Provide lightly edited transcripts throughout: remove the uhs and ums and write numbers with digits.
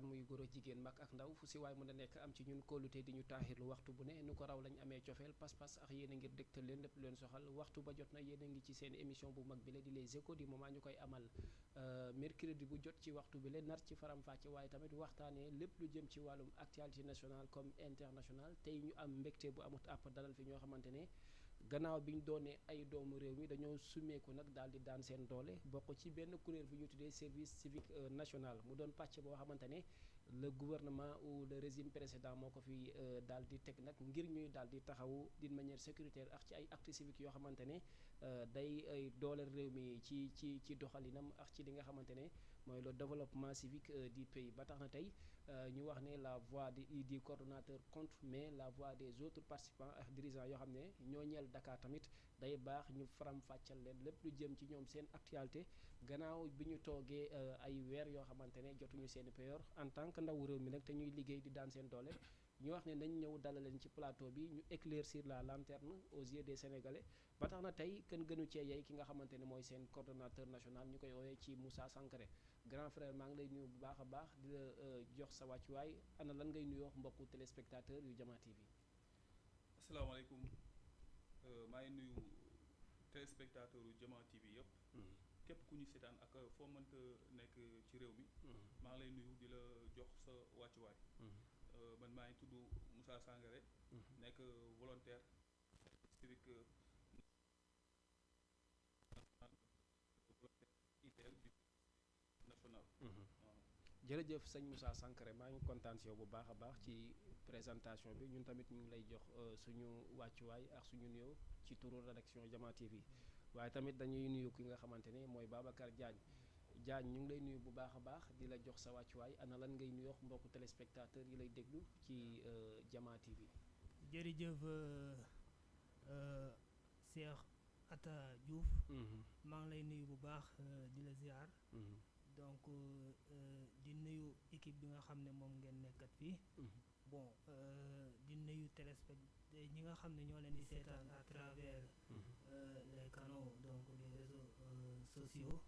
muy góor a jigéen mag ak ndaw fu si waay mën a nekk am ci ñun kóolute di ñu taaxirlu waxtu bu ne nu ko raw lañ amee cofeel pas-pas ak yéen a ngir dégtal leen lépp lu leen soxal waxtu ba jot na yéen a ngi ci seen émission bu mag bi la di les échos du moment ñu koy amal mercredi bu jot ci waxtu bi la nar ci faram-fàcce waaye tamit waxtaanee lépp lu jëm ci wàllum actualité nationale comme internationale tey ñu am mbégte bu amut àpp dalal fi ñoo xamante ne gannaaw bi ñu doonee ay doomu réew mi dañoo summeeku nag daal di daan seen doole bokk ci benn kuréel bu ñu tuddee service civique national mu doon pàcc boo xamante ne le gouvernement ou le régime précédent moo ko fi daal di teg nag ngir ñuy daal di taxawu d'une manière sécuritaire ak ci ay actes civiques yoo xamante ne day dooleel réew mi ci doxalinam ak ci li nga xamante ne mooy le développement civique du pays ba tax na tey ñu wax ne la voix du coordonnateur compte mais la voix des autres participants ak dirigeants yoo xam ne ñoo ñeel Dakar tamit day baax ñu faram-fàccal leen lépp lu jëm ci ñoom seen actualité gannaaw bi ñu toogee ay weer yoo xamante ne jotuñu seen payoor en tant que ndawu réew mi nag te ñuy liggéey di daan seen doole ñu wax ne nañ ñëw dalal leen ci plateau bi ñu éclaircir la lanterne aux yeux des Sénégalais ba tax na tey kenn gënu cee yey ki nga xamante ne mooy seen coordonnateur national ñu koy woowee ci Moussa Sankaré grand frère maa ngi lay nuyu bu baax a baax di la jox sa wàccuwaay ana lan ngay nuyoo mbokku téléspectateur yu Jama TV. asalaamaaleykum maa ngi nuyu téléspectateur yu Jama TV yëpp. képp ku ñu seetaan ak foo mënta nekk ci réew mi. maa ngi lay nuyu di la jox sa wàccuwaay. man maa ngi tudd Moussa Sankaré. nekk volontaire civique national. jërëjëf sëñ Moussa Sankaré maa ngi kontaan si yow bu baax a baax ci présentation bi ñun tamit ñu ngi lay jox suñu wàccuwaay ak suñu nuyoo ci turu rédaction Jama TV waaye tamit dañuy nuyu ki nga xamante ne mooy Babacar Diagne ñu ngi lay nuyu bu baax a baax di la jox sa wàccuwaay ana lan ngay nuyoo mbokku téléspectateur yi lay déglu ci Jama TV. jërëjëf Cheikh Atta Diouf. maa ngi lay nuyu bu baax di la ziar. donc di nuyu équipe bi nga xam ne moom ngeen nekkat fii. bon di nuyu téléspectateurs ñi nga xam ne ñoo leen di seetaan à travers les canaux donc les réseaux sociaux.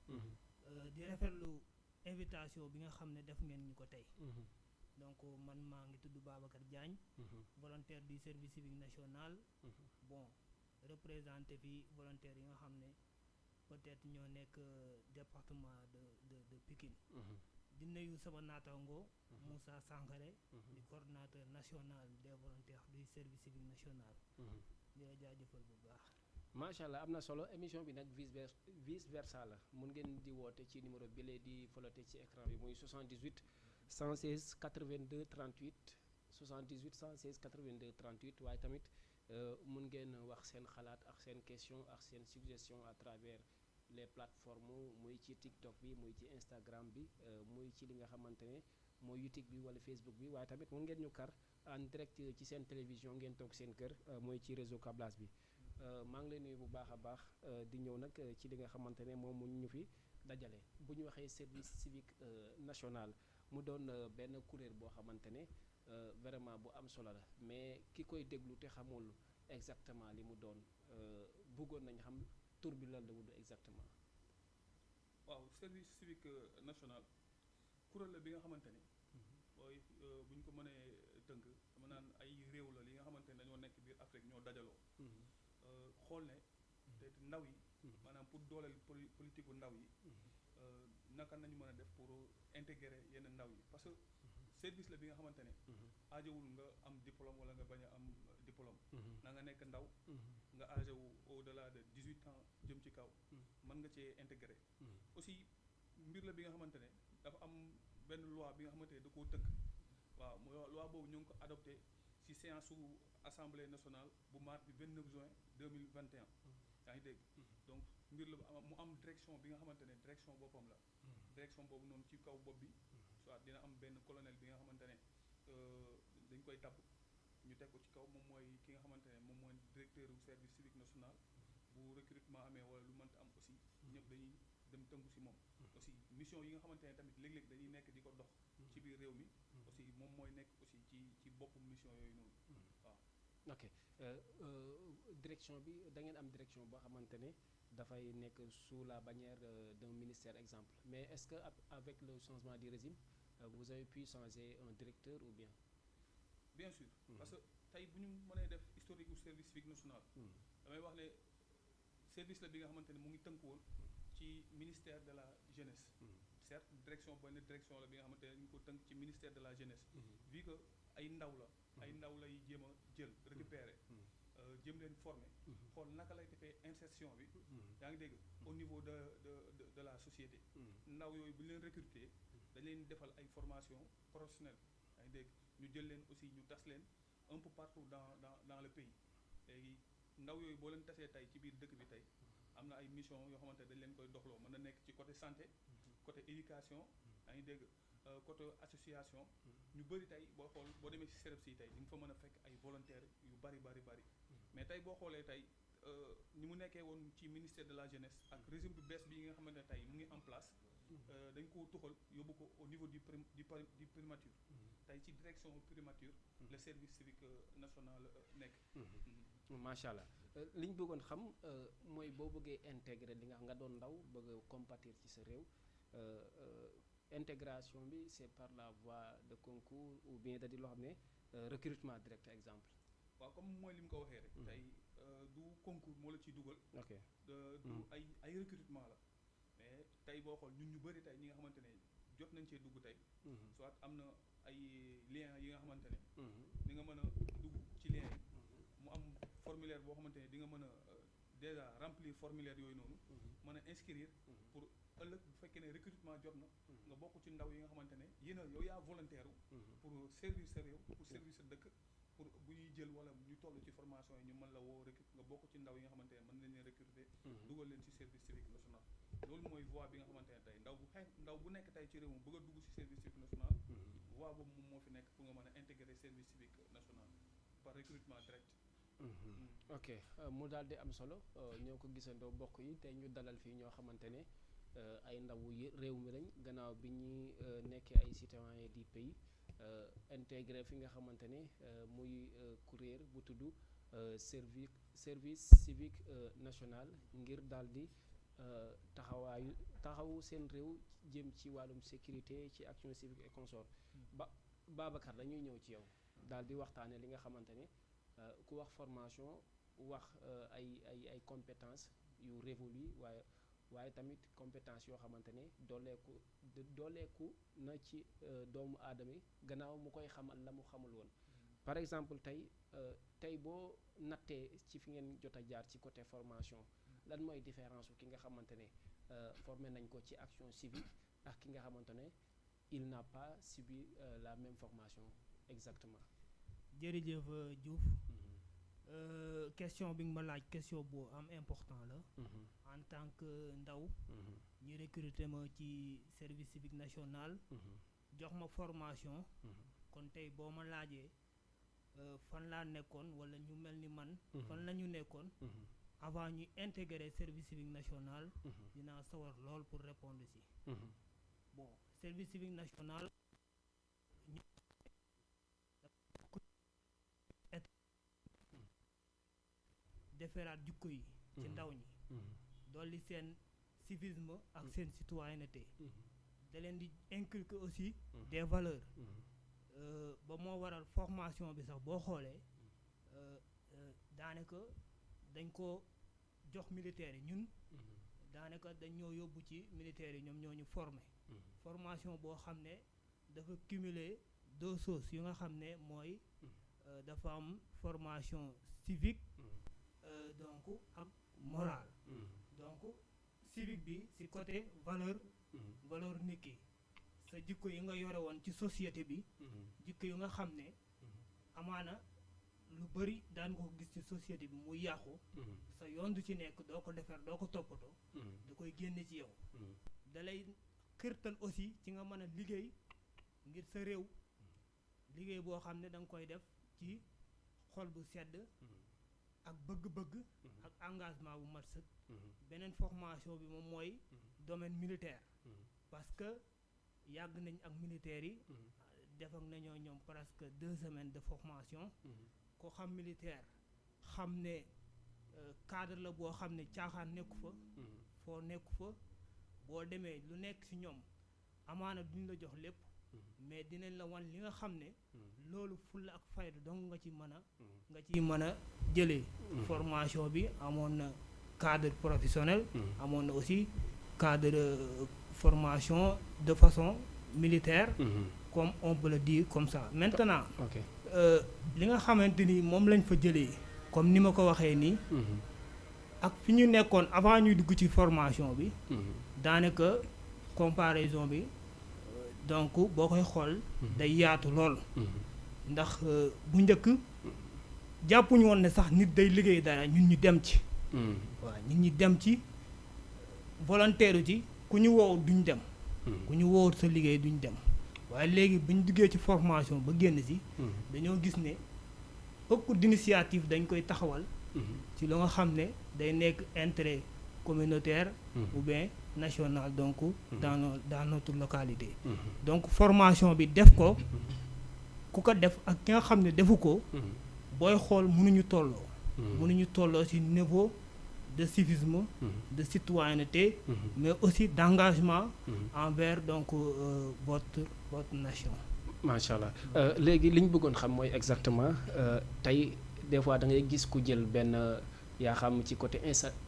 di rafetlu invitation bi nga xam ne def ngeen ñu ko tey. donc man maa ngi tudd Babacar Diagne. volontaire du service civique national. bon représenté fi volontaires yi nga xam ne peut-être ñoo nekk département de Pikine. di nuyu sama naataango. Moussa Sankaré. di coordonnateur national des volontaires du service civique national. di la jaajëfal bu baax. macha allah am na solo émission bi nag vice versa la mun ngeen di woote ci numéro bi lee di folloté ci écran bi muy 78 116 82 38 78 116 82 38 waaye tamit mun ngeen wax seen xalaat ak seen question ak seen suggestion à travers les plateformes muy ci TikTok bi muy ci Instagram bi muy ci li nga xamante ne mooy YouTube bi wala Facebook bi waaye tamit mun ngeen ñu kar en direct ci seen télévision ngeen toog seen kër mooy ci réseau câblage bi. maa ngi lay nuyu bu baax a baax di ñëw nag ci li nga xamante ne moom mu ñu fi dajale bu ñu waxee service civique national mu doon benn kuréel boo xamante ne vraiment bu am solo la mais ki koy déglu te xamul exactement li mu doon bëggoon nañ xam tur bi lan la wund exactement. waaw service civique national kuréel la bi nga xamante ni. mooy bu ñu ko mënee tënk dama naan ay réew la li nga xamante ne dañoo nekk biir Afrique ñoo dajaloo. xool ne te ndaw yi. maanaam pour dooleel politique gu ndaw yi. naka nañu mën a def pour intégrer yenn ndaw yi parce que service la bi nga xamante ne. aajowul nga am diplôme wala nga bañ a am diplôme. na nga nekk ndaw. nga âgé wu au delà de 18 ans jëm ci kaw. mën nga cee intégrer. aussi mbir la bi nga xamante ne dafa am benn loi bi nga xamante ne da koo tënk. waaw mooy loi boobu ñu ngi ko adopté ci séance su assemblée nationale bu mardi 29 juin 2021. yaa ngi dégg donc mbir la mu am direction bi nga xamante ne direction boppam la. direction boobu noonu ci kaw bopp bi. soit dina am benn colonel bi nga xamante ne dañ koy tabb ñu teg ko ci kaw moom mooy ki nga xamante ne moom mooy directeur du service civique national bu recrutement amee wala lu mënta am aussi. ñëpp dañuy dem tënku ci moom. aussi mission yi nga xamante ne tamit léeg-léeg dañuy nekk di ko dox. ci biir réew mi. aussi moom mooy nekk aussi ci boppu mission yooyu noonu. waaw. ok direction bi da ngeen am direction boo xamante ne dafay nekk sous la bannière d'un ministère exemple mais est-ce que avec le changement du régime vous avez pu changer un directeur ou bien. bien sûr parce que tey bu ñu mënee def historique du service civique national damay wax ne service la bi nga xamante ne mu ngi tënk woon ci ministère de la jeunesse certes direction benn direction la bi nga xamante ne ñu ngi ko tënk ci ministère de la jeunesse vu que ay ndaw la ay ndaw lay jéem a jël récupérer jëm leen former xool naka lay defee insertion bi yaa ngi dégg au niveau de la société ndaw yooyu bu ñu leen recruter dañ leen defal ay formation professionnelle yaa ngi dégg ñu jël leen aussi ñu tas leen un peu partout dans le pays léegi ndaw yooyu boo leen tasee tey ci biir dëkk bi tey am na ay mission yoo xamante dañ leen koy doxloo mën na nekk ci côté santé côté éducation yaa ngi dégg côté association ñu bëri tey boo xool boo demee ci CEREPS yi tey di nga fa mën a fekk ay volontaires yu bari mais tey boo xoolee tey ni mu nekkee woon ci ministère de la jeunesse ak régime bu bees bi nga xamante ne tey mu ngi en place dañ ko tuxal yóbbu ko au niveau du primature tey ci direction primature le service civique national nekk macha allah li ñu bëggoon xam mooy boo bëggee intégrer li nga doon ndaw bëgg a compatir ci sa réew intégration bi c'est par la voie de concours ou bien da di loo xam ne recrutement direct exemple. waaw comme mooy li mu ko waxee rek tey du concours moo la ciy dugal ok du ay recrutement la mais tey boo xool ñun ñu bëri tey ñi nga xamante ne jot nañ cee dugg tey soit am na ay liens yi nga xamante ne di nga mën a dugg ci liens yi mu am formulaire boo xamante ne di nga mën a déjà remplir formulaire yooyu noonu mën a inscrire pour ëllëg bu fekkee ne recrutement jot na nga bokk ci ndaw yi nga xamante ne yéen a yow yaa volontaire pour servir sa réew pour servir sa dëkk pour bu ñuy jël wala ñu toll ci formation yi ñu mën la woo nga bokk ci ndaw yi nga xamante ne mën nañ leen recruter dugal leen ci service civique national loolu mooy voie bi nga xamante ne tey ndaw bu nekk tey ci réew mi bëgg a dugg ci service civique national voie boobu moom moo fi nekk pour nga mën a intégrer service civique national par recrutement direct ok mu daal di am solo ñoo ko gisandoo bokk yi tey ñu dalal fii ñoo xamante ne ay ndawu réew mi lañ gannaaw bi ñuy nekkee ay citoyens du pays intégré fi nga xamante ne muy kuréel bu tudd service civique national ngir daal di taxawu seen réew jëm ci wàllum sécurité ci action civique et consort Babacar dañuy ñëw ci yow daal di waxtaane li nga xamante ne ku wax formation wax ay compétences yu révolu waaye tamit compétence yoo xamante ne dooleeku na ci doomu aadama yi gannaaw mu koy xamal la mu xamul woon par exemple tey boo nattee ci fi ngeen jot a jaar ci côté formation lan mooy différence ki nga xamante ne formé nañ ko ci action civique ak ki nga xamante ne il n'a pas subi la même formation exactement. jërëjëf Diouf question bi nga ma laaj question bu am important la en tant que ndaw ñu recruter ma ci service civique national jox ma formation kon tey boo ma laajee fan laa nekkoon wala ñu mel ni man fan la ñu nekkoon avant ñu intégrer service civique national dinaa sawar lool pour répondre si bon service civique national defaraat jikko yi ci ndaw ñi dolli seen civisme ak seen citoyenneté da leen di inculquer aussi des valeurs ba moo waral formation bi sax boo xoolee daanaka dañ ko jox militaires yi ñun daanaka dañ ñoo yóbbu ci militaires yi ñoom ñoo ñu former formation boo xam ne dafa cumuler deux choses yu nga xam ne mooy dafa am formation civique donc ak morale donc civique bi ci côté valeur nit ki sa jikko yi nga yore woon ci société bi jikko yu nga xam ne amaana lu bari daan ko gis ci société bi muy yàqu sa yoon du ci nekk doo ko defar doo ko toppatoo da koy génne ci yow da lay xirtal aussi ci nga mën a liggéey ngir sa réew liggéey boo xam ne da nga koy def ci xol bu sedd ak bëgg-bëgg ak engagement bu mat sëkk beneen formation bi moom mooy domaine militaire parce que yàgg nañ ak militaires yi def ak nañoo ñoom presque 2 semaines de formation ko xam militaire xam ne cadre la boo xam ne caaxaan nekku fa foo nekku fa boo demee lu nekk ci ñoom amaana duñ la jox lépp mais dinañ la wan li nga xam ne loolu fulla ak fayda donc nga ci mën a jëlee formation bi amoon na cadre professionnel amoon na aussi cadre formation de façon militaire comme on peut le dire comme ça maintenant li nga xamante ni moom lañ fa jëlee comme ni ma ko waxee nii ak fi ñu nekkoon avant ñuy dugg ci formation bi daanaka comparaison bi donc boo koy xool day yaatu lool ndax bu njëkk jàppuñu woon ne sax nit day liggéey dara ñun ñu dem ci waaw ñun ñu dem ci volontaire ci ku ñu woow duñ dem ku ñu woowut sa liggéey duñ dem waaye léegi bu ñu duggee ci formation ba génn si dañoo gis ne beaucoup d'initiative dañ koy taxawal ci lu nga xam ne day nekk intérêt communautaire ou bien national donc dans notre localité donc formation bi def ko ku ko def ak ki nga xam ne defu ko booy xool mënuñu tolloo ci niveau de civisme de citoyenneté mais aussi d'engagement envers donc votre nation. macha allah léegi li ñu bëggoon xam mooy exactement tey des fois da ngay gis ku jël benn yaa xam ci côté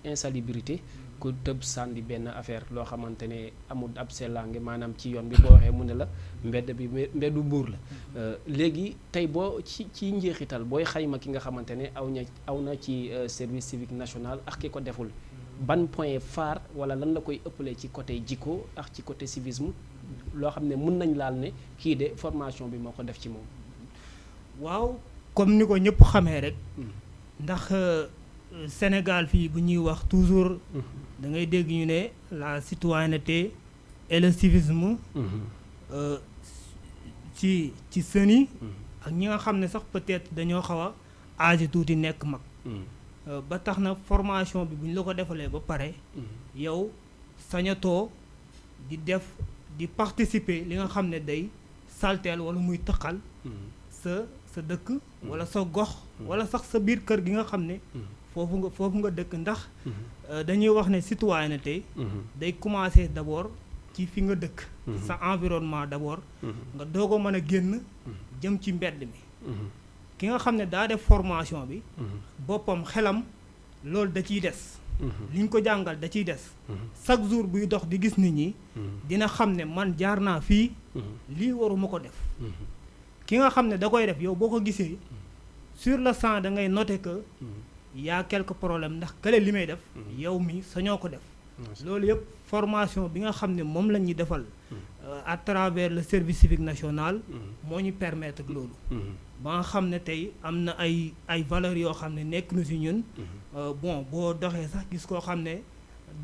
insalubrité ku tëb sànni benn affaire loo xamante ne amul ab sellange maanaam ci yoon bi boo waxee mu ne la mbedd bi mbeddu Mbuur la léegi tey boo ci njeexital booy xayma ki nga xamante ne aw na ci service civique national ak ki ko deful ban point phare wala lan la koy ëppalee ci côté jikko ak ci côté civisme loo xam ne mun nañ laal ne kii de formation bi moo ko def ci moom. waaw comme ni ko ñëpp xamee rek ndax Sénégal fii bu ñuy wax toujours da ngay dégg ñu ne la citoyenneté et le civisme ci sëni ak ñi nga xam ne sax peut-être dañoo xaw a âgé tuuti nekk mag ba tax na formation bi bu ñu la ko defalee ba pare yow sañatoo di participer li nga xam ne day salteel wala muy tëqal sa dëkk wala sa gox wala sax sa biir kër gi nga xam ne foofu nga dëkk ndax dañuy wax ne citoyenneté day commencer d'abord ci fi nga dëkk sa environnement d'abord nga doog a mën a génn jëm ci mbedd mi ki nga xam ne daa def formation bi boppam xelam loolu da ciy des li ñu ko jàngal da ciy des chaque jour buy dox di gis nit ñi dina xam ne man jaar naa fii lii waruma ko def ki nga xam ne da koy def yow boo ko gisee sur le champ da ngay noter que y a quelques problèmes ndax kële li may def yow mi sañoo ko def loolu yëpp formation bi nga xam ne moom la ñuy defal à travers le service civique national moo ñu permettre loolu ba nga xam ne tey am na ay valeurs yoo xam ne nekk na ci ñun bon boo doxee sax gis koo xam ne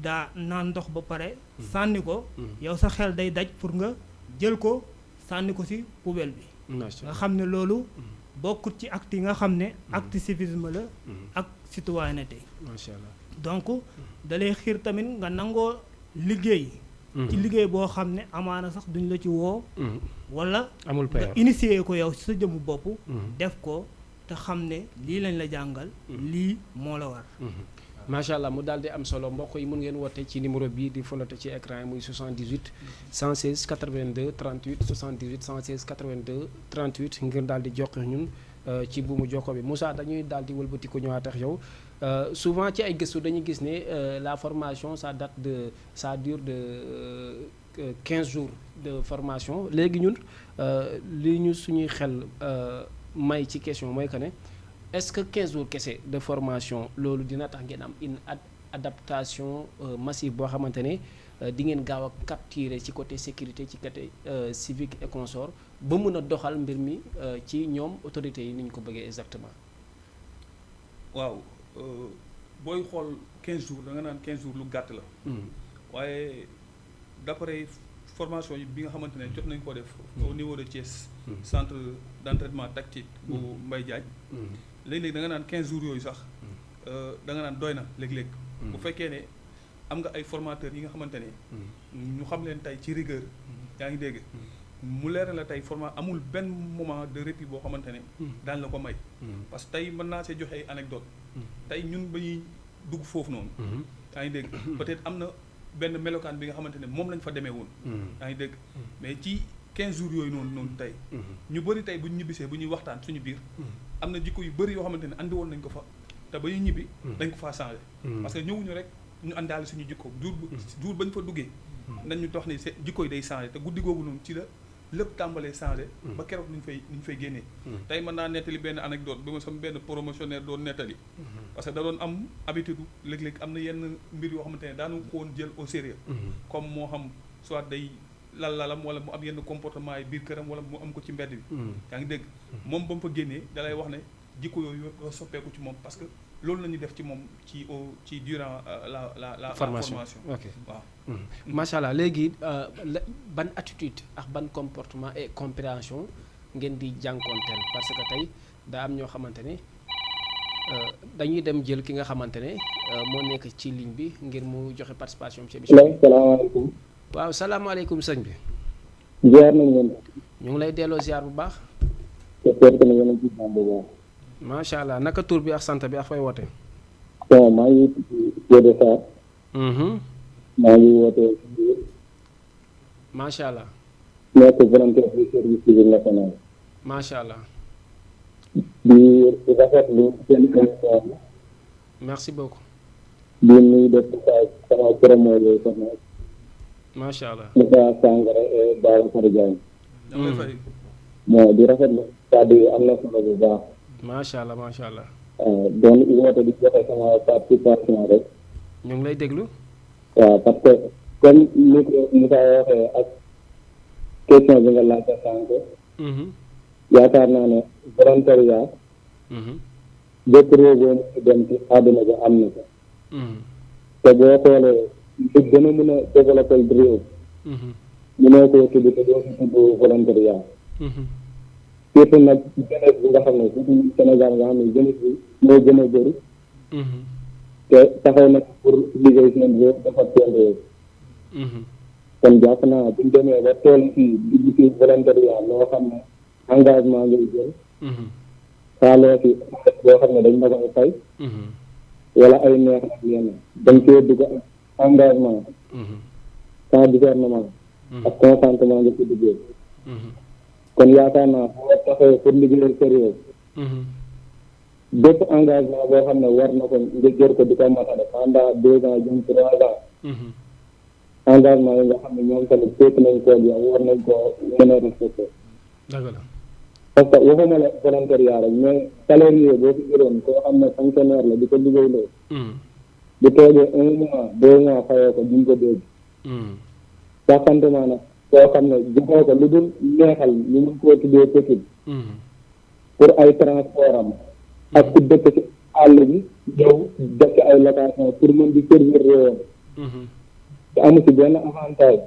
daa naan ndox ba pare sànni ko yow sa xel day daj pour nga jël ko sànni ko ci poubelle bi nga xam ne loolu bokkut ci acte yi nga xam ne acte civisme la ak citoyenneté macha allah donc da lay xiir tamit nga nangoo liggéey ci liggéey boo xam ne amaana sax duñ la ci woo wala nga initier ko yow ci sa jëmu bopp def ko te xam ne lii lañ la jàngal lii moo la war macha allah mu daal di am solo mbokk yi mun ngeen woote ci numéro bii di follote ci écran yi muy 78 116 82 38 78 116 82 38 ngir daal di jox ñun ci buumu jokko bi Moussa dañuy daal di wëlbati ko ñëwaat ak yow souvent ci ay gëstu dañuy gis ne la formation ça dure de 15 jours de formation léegi ñun li ñu suñuy xel may ci question mooy que ne est-ce que 15 jours kese de formation loolu dina tax ngeen am une adaptation massive boo xamante ne di ngeen gaaw a capturer ci côté sécurité ci côté civique et consort ba mën a doxal mbir mi ci ñoom autorités yi ni ñu ko bëggee exactement. waaw booy xool 15 jours da nga naan 15 jours lu gàtt la. waaye d'après formation yi bi nga xamante ne jot nañu ko def. au niveau de Thiès. centre d'entraînement tactique bu Mbaye Diagne. léeg-léeg da nga naan 15 jours yooyu sax da nga naan doy na léeg-léeg. bu fekkee ne am nga ay formateurs yi nga xamante ne. ñu xam leen tey ci rigueur. yaa ngi dégg. mu leer na la tey amul benn moment de répit boo xamante ne. daañu la ko may. parce que tey mën naa see joxe ay anecdote tey ñun ba ñuy dugg foofu noonu. yaa ngi dégg peut-être am na benn melokaan bi nga xamante ne moom lañ fa demee woon. yaa ngi dégg mais ci 15 jours yooyu noonu tey ñu bëri tey bu ñu ñibbisee bu ñuy waxtaan suñu biir am na jikko yu bëri yoo xamante ne andi woon nañ ko fa te ba ñu ñibbi dañ ko faa changé parce que ñëwuñu rek ñu àndaale suñu jikko jour bañ fa duggee nañ ñu dox ne jikko yi day changé te guddi googu noonu ci la lépp tàmbalee changé ba keroog ni ñu fay génnee tey mën naa nettali benn anecdote bi ma sama benn promotionnaire doon nettali parce que da doon am habitude léeg-léeg am na yenn mbir yoo xamante ne daanu ko woon jël au sérieux comme moo xam soit day lalam wala mu am yenn comportement yi biir këram wala mu am ko ci mbedd bi yaa ngi dégg moom ba mu fa génnee da lay wax ne jikko yooyu yoo soppeeku ci moom parce que loolu la ñuy def ci moom ci durant la formation ok waaw macha allah léegi ban attitude ak ban comportement et compréhension ngeen di jànkoonteel parce que tey daa am ñoo xamante ne dañuy dem jël ki nga xamante ne moo nekk ci ligne bi ngir mu joxe participation ci émission bi. salaamaaleykum. waaw salaamaaleykum sëñ bi. ziar nañ leen. ñu ngi lay delloo ziar bu baax. j'espère que yéen a ngi ci jàmm bu baax. macha allah naka tur bi ak sant bi ak fay woote. bon maa ngi Gédé Sarr. maa ngi woote. macha allah. nekk volontaire du service civil national. macha allah. di rafetlu seen émission bi. merci beaucoup. di nuyu def sama promo yooyu soxna. macha allah. Moussa Sangara et Babacar Diagne. bon di rafetlu kàddu yi am na solo bu baax. macha allah macha allah. doon woote di joxe sama participation rek. ñu ngi lay déglu. waaw parce que comme ni ko Moussa waxee ak question bi nga laajte sànq. yaakaar naa ne volontariat. bépp réew boo mu dem ci àdduna bi am na ko. te boo xoolee lu gën a mën a développé réew. mënoo koo tudd te doo fi tudd volontariat. surtout nag jeunesse bi nga xam ne surtout Sénégal nga xam ne jeunesse bi moo gën a bëri. te taxaw na pour liggéey seen réew dafa seen réew. kon jàpp naa buñ demee ba tool fii dugg ci volontariat loo xam ne engagement ngay jël. xaaloo fi boo xam ne dañ la koy fay. wala ay neex ak yenn dañ koy dugg ak engagement. sans discernement. ak consentement nga ci duggee. kon yaakaar naa boo taxawee pour liggéeyal sa réew. bépp engagement boo xam ne war na ko nga jër ko di ko matale pendant 2 ans jëm 3 ans. engagement yi nga xam ne ñoom tamit fekk nañ ko yow war nañ koo mën a respecté. dëgg la. parce que waxuma la volontariat rek mais salarié boo fi jëloon koo xam ne fonctionnaire la di ko liggéeyloo. di toogee 1 mois 2 mois fayoo ko duñ ko dégg. saxantement nag koo xam ne joxoo ko lu dul neexal ñu mun koo tuddee petit. pour ay transport am. ak ku dëkk ci àll bi ñëw def ci ay location pour mën di servir réewam. te amu ci benn avantage.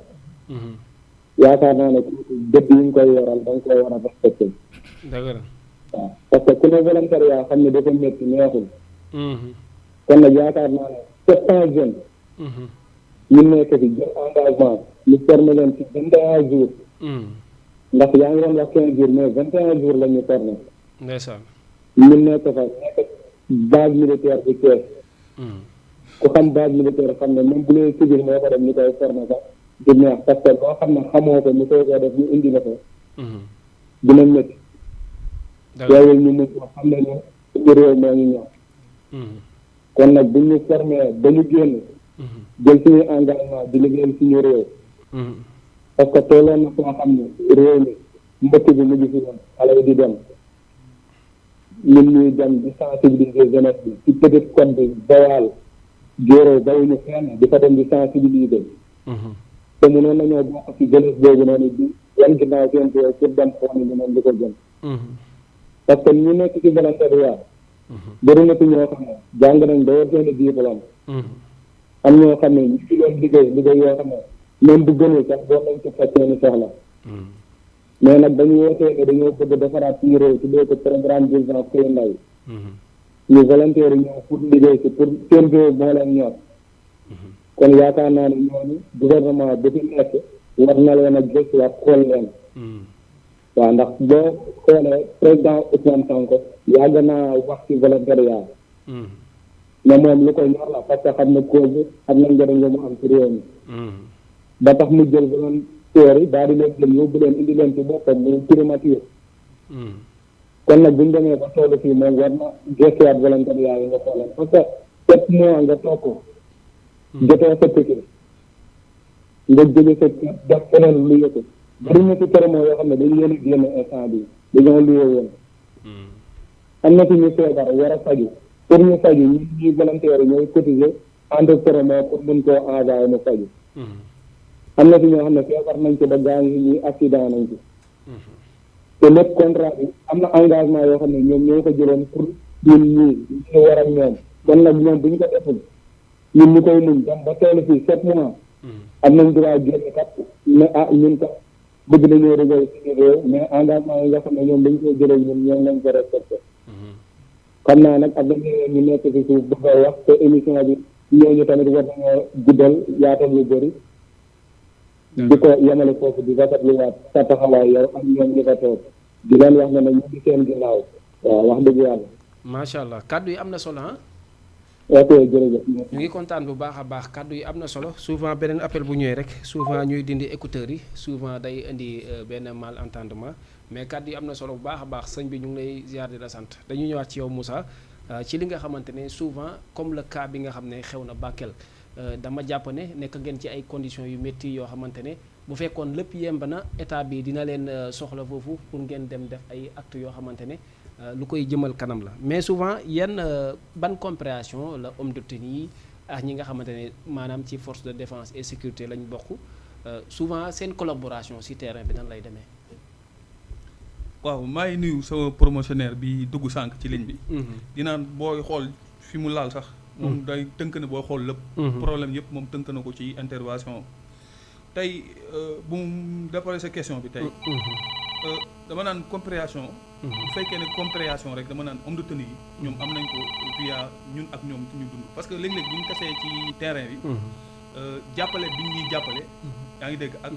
yaakaar naa ne dëgg yi ñu koy yoral da nga koy war a respecté. dëgg la. waaw parce que ku ne volontariat xam ne dafa métti neexul. kon nag yaakaar naa ne 700 jeunes. ñu nekk fi jël engagement ñu formé leen ci 21 jours. ndax yaa ngi doon wax 15 jours mais 21 jours la ñu formé. ndeysaan. ñu nekk fa nekk base militaire bu Thiès. ku xam base militaire xam ne même bu dee civil moo ko def ñu koy formé sax du neex parce que boo xam ne xamoo ko ñu koy ko def ñu indi la ko. dina métti. loolu ñu mën ko xam ne ne suñu réew moo ñu ñor. kon nag bu ñu formé ba ñu génn. jël suñuy engagement di liggéeyal suñu réew. parce que tolloon na koo xam ne réew mi mbëkk bi mu ngi fi woon xale yi di dem. ñun ñuy dem di sensibiliser jeunesse bi ci Petite Côte bi Bawal Guéréo bawuñu fenn di fa dem di sensibiliser. te mënoon nañoo bokk ci jeunesse boobu noonu di yan ginnaaw seen réew pour dem xool ni noonu di ko jëm. parce que ñu nekk ci volontariat. bëri na ci ñoo xam ne jàng nañ ba war seen diplôme. am ñoo xam ne ñu ci doon liggéey yoo xam ne même bu gënul sax doon nañ ci faj seeni soxla. mais nag dañu wootee ne dañoo bëgg defaraat suñu réew tuddee ko programme d'urgence Xëyu Ndaw. ñu volontaire yi ñëw pour liggéey si pour seen réew moo leen ñor. kon yaakaar naa ne ñooñu gouvernement bi fi nekk war na leen a gëstuwaat xool leen. waaw ndax boo xoolee président Ousmane Sonko yàgg naa wax ci volontariat. mais moom lu koy ñor la parce que xam na cause bi xam na njëriñ la mu am ci réew mi. ba tax mu jël teer yi daal di leen jël yóbbu leen indi leen ci boppam muy primature kon nag bu ñu demee ba toolu fii moom war na gëstuwaat volontariat yi nga xooleen parce que 7 mois nga toog ko jotoo sa piqûre nga jóge sa def feneen lu yëpp bari na ci promo yoo xam ne dañ leen a génn instant bi dañoo luye woon am na ci ñu feebar war a faju pour ñu faju ñuy volontaire ñooy cotiser entre promo pour mën koo envoyé mu faju am na ci ñoo xam ne feebar nañ ci ba gaañu ñuy accident nañ ci te lépp contrat bi am na engagement yoo xam ne ñoom ñoo ko jëloon pour ñun ñii ñu war ak ñoom kon nag ñoom bu ñu ko deful ñun ñu koy muñ dem ba toll fii 7 mois am nañ droit génn kat ne ñun kat bëgg nañoo réglé suñu réew mais engagement yi nga xam ne ñoom dañ koy jëlee ñun ñoom lañ ko respecté xam naa nag ak dañu ñu nekk ci suuf bëgg a wax te émission bi ñooñu tamit war nañoo guddal yaatal yu bëri di ko yemale foofu di rafetluwaat sa taxawaay yow ak ñoom ñu ko toog di leen wax ne ñu ngi seen ginnaaw waaw wax dëgg yàlla. macha allah kàddu yi am na solo ah. ok jërëjëf. ñu ngi kontaan bu baax a baax kàddu yi am na solo souvent beneen appel bu ñëwee rek souvent ñuy dindi écouteurs yi souvent day indi benn malentendement mais kàddu yi am na solo bu baax a baax sëñ bi ñu ngi lay ziar di la sant dañu ñëwaat ci yow Moussa ci li nga xamante ne souvent comme le cas bi nga xam ne xew na Bakel. dama jàpp ne nekk ngeen ci ay conditions yu métti yoo xamante ne bu fekkoon lépp yemb na état bi dina leen soxla foofu pour ngeen dem def ay actes yoo xamante ne lu koy jëmal kanam la mais souvent yenn ban compréhension la homme de tenue yi ak ñi nga xamante ne maanaam ci force de défense et sécurité lañ bokk souvent seen collaboration ci terrain bi nan lay demee. waaw maa ngi nuyu sama promotionnaire bi dugg sànq ci ligne bi. dinaan booy xool fi mu laal sax. moom day tënk na boo xool lépp problème yëpp moom tënk na ko ci intervention tey bu mu d'après sa question bi tey dama naan compréhension bu fekkee ne compréhension rek dama naan homme de tenue yi ñoom am nañ ko via ñun ak ñoom ñu dund parce que léeg-léeg bu ñu tasee ci terrain bi jàppale bi ñuy jàppale yaa ngi dégg ak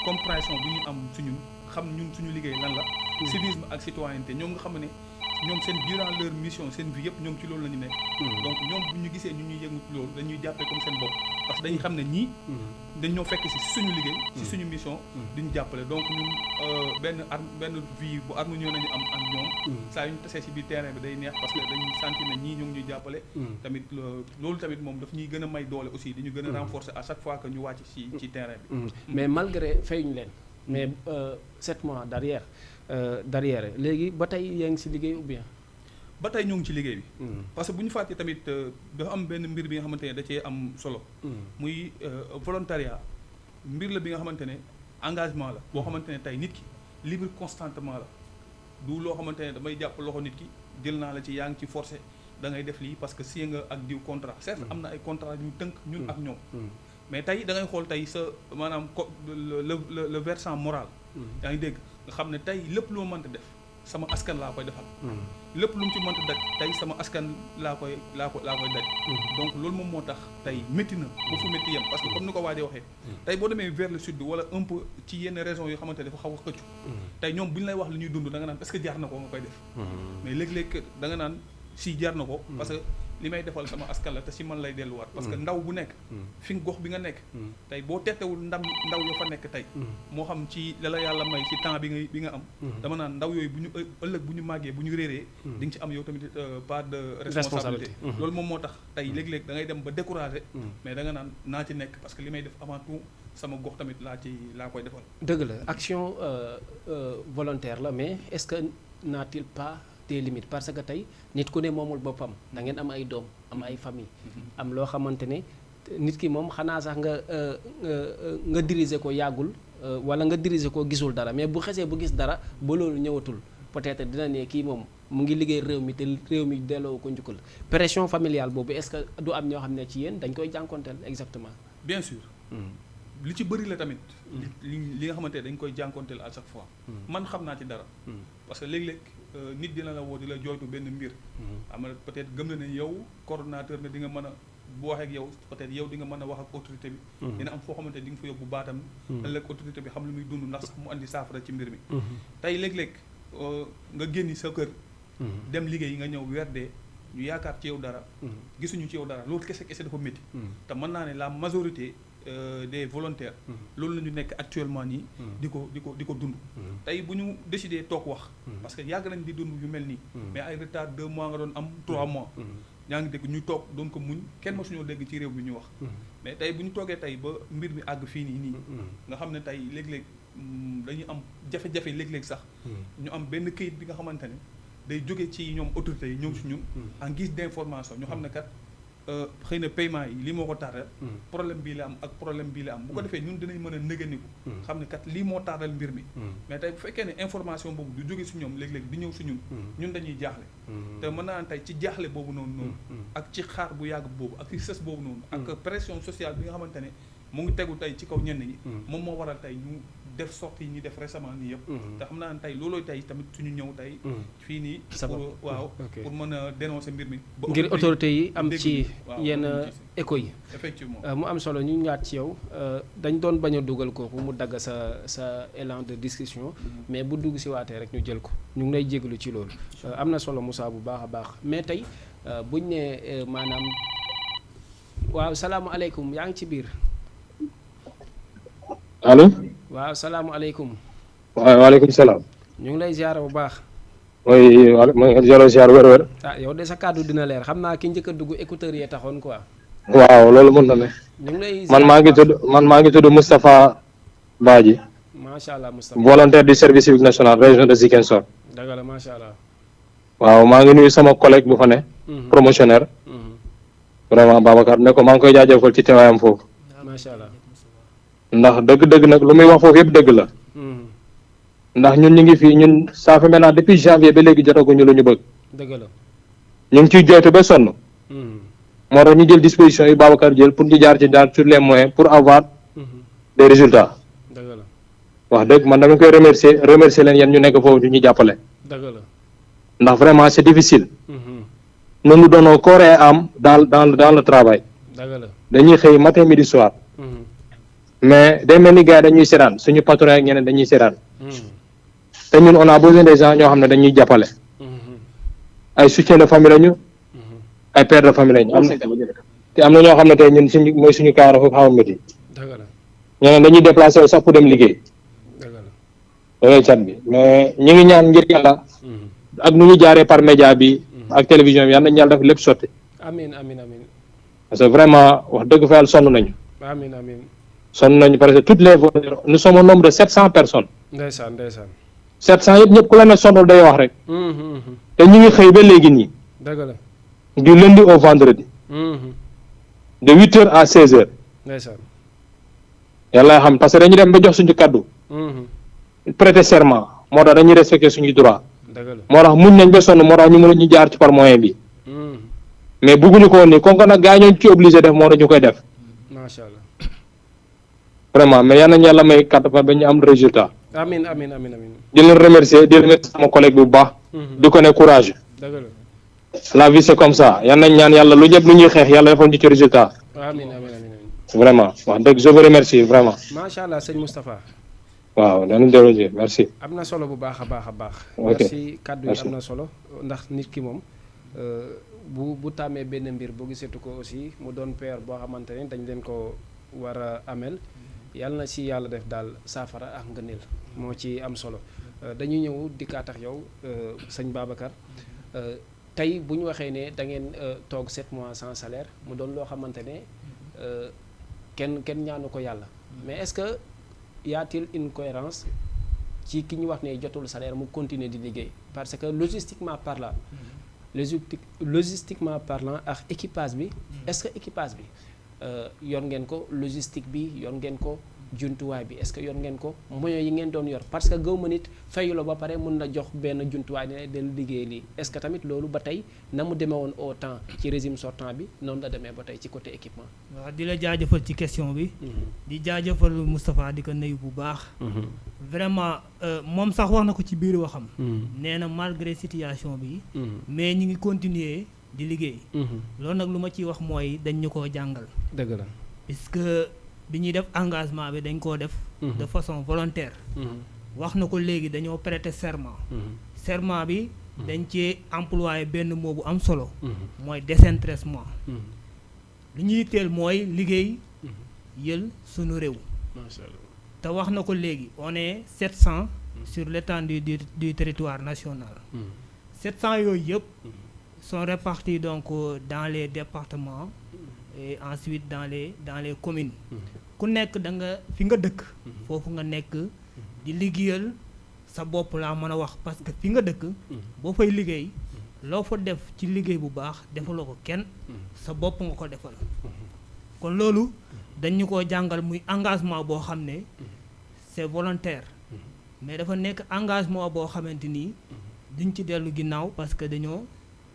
compréhension bi ñu am suñu xam ñun suñu liggéey lan la civisme ak citoyenneté ñoom nga xam ne ñoom seen durant leur mission seen vie yëpp ñoom ci loolu la ñu nekk donc ñoom bu ñu gisee ñu ñuy yëngu ci loolu dañuy jàppee comme seen bopp parce que dañuy xam ne ñii dañ ñoo fekk si suñu liggéey si suñu mission duñu jàppale donc ñun benn vie bu harmonieux nañu am ak ñoom saa yu ñu tasee si biir terrain bi day neex parce que dañuy sentir ne ñii ñoo ngi ñuy jàppale tamit loolu tamit moom daf ñuy gën a may doole aussi di ñu gën a renforcer à chaque fois que ñu wàcc ci terrain bi mais malgré fayuñu leen mais 7 mois derrière léegi ba tey yaa ngi si liggéey ou bien. ba tey ñoo ngi ci liggéey bi. parce que bu ñu fàttee tamit dafa am benn mbir bi nga xamante ne da cee am solo. muy volontariat mbir la bi nga xamante ne engagement la boo xamante ne tey nit ki libre constantement la du loo xamante ne damay jàpp loxo nit ki jël naa la ci yaa ngi ci forcé da ngay def lii parce que signé nga ak diw contrat certes am na ay contrat yu tënk ñun ak ñoom. mais tey da ngay xool tey sa maanaam le versant moral. yaa ngi dégg nga xam ne tey lépp lu ma mënta def sama askan laa koy defal. lépp lu mu ci mënta daj tey sama askan laa koy daj. donc loolu moom moo tax tey métti na ba fu métti yem parce que comme ni ko waajee waxee. tey boo demee vers le sud wala un peu ci yenn raisons yoo xamante ne dafa xaw a xëccu. tey ñoom bu ñu lay wax li ñuy dund da nga naan est-ce que jaar na ko nga koy def. mais léeg-léeg da nga naan si jaar na ko. parce que li may defal sama askan la te si man lay delluwaat. parce que ndaw bu nekk. fi gox bi nga nekk. tey boo tettewul ndaw ya fa nekk tey. moo xam ci la yàlla may ci temps bi nga am. dama naan ndaw yooyu bu ñu ëllëg bu ñu màggee bu ñu réeree. di nga ci am yow tamit part de responsabilité. loolu moom moo tax tey léeg-léeg da ngay dem ba découragé. mais da nga naan naa ci nekk parce que li may def avant tout sama gox tamit laa koy defal. dëgg la action volontaire la mais est-ce que n'a-t-il pas des limites parce que tey nit ku ne moomul boppam da ngeen am ay doom am ay famille am loo xamante ne nit ki moom xanaa sax nga diriger ko yàggul wala nga diriger ko gisul dara mais bu xesee bu gis dara ba loolu ñëwatul peut-être dina ne kii moom mu ngi liggéey réew mi te réew mi delloo ko njukkal pression familiale boobu est-ce que du am ñoo xam ne ci yéen dañ koy jànkonteel exactement. bien sûr. li ci bëri la tamit. li nga xamante ne dañ koy jànkonteel à chaque fois. man xam naa ci dara. parce que léeg-léeg nit dina la woo di la jooytu benn mbir. am na peut-être gëm na ne yow coordonnateur ne di nga mën a bu waxee ak yow peut-être yow di nga mën a wax ak autorité bi. dina am foo xamante ne di nga fa yóbbu baatam. ëllëg autorité bi xam lu muy dund ndax sax mu andi saafara ci mbir mi. tey léeg-léeg nga génni sa kër. dem liggéey nga ñëw weer dee ñu yaakaar ci yow dara. gisuñu ci yow dara loolu kese dafa métti. te mën naa ne la majorité. des volontaires loolu la ñu nekk actuellement nii di ko dund tey bu ñu décidé toog wax parce que yàgg nañ di dund yu mel nii mais ay retard 2 mois nga doon am 3 mois yaa ngi dégg ñu toog doon ko muñ kenn mësuñoo dégg ci réew mi ñu wax mais tey bu ñu toogee tey ba mbir mi àgg fii nii nga xam ne tey léeg-léeg dañuy am jafe-jafe léeg-léeg sax ñu am benn këyit bi nga xamante ne day jóge ci ñoom autorités yi ñëw ci ñun en guise d'information ñu xam ne kat xëy na paiement yi lii moo ko tardel problème bii la am ak problème bii la am bu ko defee ñun dinañ mën a nëganiku xam ne kat lii moo tardel mbir mi mais tey bu fekkee ne information boobu du jóge si ñoom léeg-léeg di ñëw si ñun dañuy jaaxle te mën naa tey ci jaaxle boobu noonu ak ci xaar bu yàgg boobu ak ci sës boobu noonu ak pression sociale bi nga xamante ne mu ngi tegu tey ci kaw ñenn ñi moom moo waral tey ñu def sortie yi ñu def récemment nii yëpp te xam naa ne tey loolooy tey tamit suñu ñëw tey fii nii pour waaw pour mën a dénoncer mbir mi ngir autorité yi am ci yenn écho yi effectivement mu am solo ñu ñaat ci yow dañ doon bañ a dugal kooku mu dagg sa élan de discussion mais bu dugg si waatee rek ñu jël ko ñu ngi lay jégalu ci loolu am na solo Moussa bu baax a baax mais tey buñ ne maanaam waaw salaamualeykum yaa ngi ci biir allo. waaw salaamualeykum. waaw waaleykum salaam. ñu ngi lay ziar bu baax. mooy jalo ziar wér-wér. yow de sa kàddu dina leer xam naa ki njëkk a dugg écouteur yee taxoon quoi. waaw loolu mën na ne. ñu ngi lay man maa ngi tudd Moustapha Badji. macha allah Moustapha volontaire du service civique national région de Ziguinchor. dëgg la macha allah. waaw maa ngi nuyu sama collègue bu fa ne. promotionnaire. vraiment Babacar ne ko maa ngi koy jaajëfal ci teewaayam foofu. macha allah. ndax dëgg-dëgg nag lu muy wax foofu yëpp dëgg la. ndax ñun ñu ngi fii ñun ça fait maintenant depuis janvier ba léegi jotaguñu lu ñu bëgg. dëgg la. ñu ngi ciy jooytu ba sonn. moo tax ñu jël disposition yi Babacar jël pour ñu jaar ci daal sur les moyens pour avoir des résultats. dëgg la. wax dëgg man dama koy remercier leen yéen ñu nekk foofu ñu jàppale. dëgg la. ndax vraiment c'est difficile. nous nous donnons corps et âme dans le travail. dëgg la. dañuy xëy matin midi soir. mais day mel ni gars yi dañuy seetaan suñu patron ak ñeneen dañuy seetaan. te ñun on a besoin des gens ñoo xam ne dañuy jàppale. ay soutien de famille lañu. ay père de famille lañu te am na ñoo xam ne tey ñun suñu mooy suñu kaara foofu xaw a métti. dëgg la. ñeneen dañuy déplacé wu sax pour dem liggéey. dëgg la. loolay cat bi mais ñu ngi ñaan ngir yàlla. ak nu ñu jaaree par média bi. ak télévision bi yal nañu yàlla def lépp sotti. amiin amiin amiin. parce que vraiment wax dëgg fa yàlla sonn nañu. amiin amiin. sonn nañu parce que toutes les volontaires nous sommes au nombre de 700 personnes. ndeysaan ndeysaan. 700 yëpp ñëpp ku la ne sonnul day wax rek. te ñu ngi xëy ba léegi nii. dëgg la. du lundi au vendredi. de 8h à 16h. ndeysaan. yàlla xam parce que dañuy dem ba jox suñu kaddu. prêter serment moo tax dañuy respecter suñu droit. dëgg la. moo tax muñ nañ ba sonn moo tax ñu mën a ñu jaar ci par moyen bi. mais bëgguñu ko woon nii comme que nag gars yi ñoo ci obligé def moo tax ñu koy def. macha allah. vraiment mais yal nañu yàlla may kàttan ba ñu am résultat. amiin amiin amiin amiin. di leen remercier sama collègue bu baax. di ko ne courage. dëgg la. la vie c'est comme ça yal nañ ñaan yàlla lu ñëpp lu ñuy xeex yàlla defal ñu ci résultat. amiin amiin amiin. vraiment wax dëgg je vous remercie vraiment. macha allah sëñ Moustapha. waaw dañu déroger merci. am na solo bu baax a baax a baax. ok merci kaddu yi am na solo ndax nit ki moom bu tàmmee benn mbir bu gisatu ko aussi mu doon père boo xamante ne dañ leen ko war a amel yàlla na ci yàlla def daal saafara ak ngëneel moo ci am solo dañuy ñëw dikkaat ak yow sëñ Babacar tey bu ñu waxee ne da ngeen toog 7 mois sans salaire mu doon loo xamante ne kenn ñaanu ko yàlla mais est-ce que y a-t-il une cohérence ci ki ñu wax ne jotul salaire mu continuer di liggéey parce que logistiquement parlant ak équipage bi est-ce que équipage bi yor ngeen ko logistique bi yor ngeen ko jumtuwaay bi est-ce que yor ngeen ko moyens yi ngeen doon yor parce que gaw ma nit fayuloo ba pare mun na jox benn jumtuwaay ne del liggéey lii est-ce que tamit loolu ba tey na mu demee woon au temps ci régime sortant bi noonu la demee ba tey ci côté équipement. waaw di la jaajëfal ci question bi. di jaajëfal Moustapha di ko nuyu bu baax. vraiment moom sax wax na ko ci biir waxam. nee na malgré situation bi. mais ñi ngi continuer di liggéey. loolu nag lu ma ciy wax mooy dañ ñu koo jàngal. dëgg la puisque bi ñuy def engagement bi dañ koo def. de façon volontaire. wax na ko léegi dañoo prêter serment. serment bi dañ cee employé benn mot bu am solo. mooy désintéressement. li ñuy teel mooy liggéey yël sunu réew. macha allah. te wax na ko léegi on est 700 sur l'étendue du territoire national. 700 yooyu yëpp sont répartis donc dans les départements et ensuite dans les communes. ku nekk da nga fi nga dëkk. foofu nga nekk di liggéeyal sa bopp laa mën a wax parce que fi nga dëkk. boo fay liggéey loo fa def ci liggéey bu baax defaloo ko kenn sa bopp nga ko defal. kon loolu dañu ko jàngal muy engagement boo xam ne c'est volontaire mais dafa nekk engagement boo xamante ni duñ ci dellu ginnaaw parce que dañoo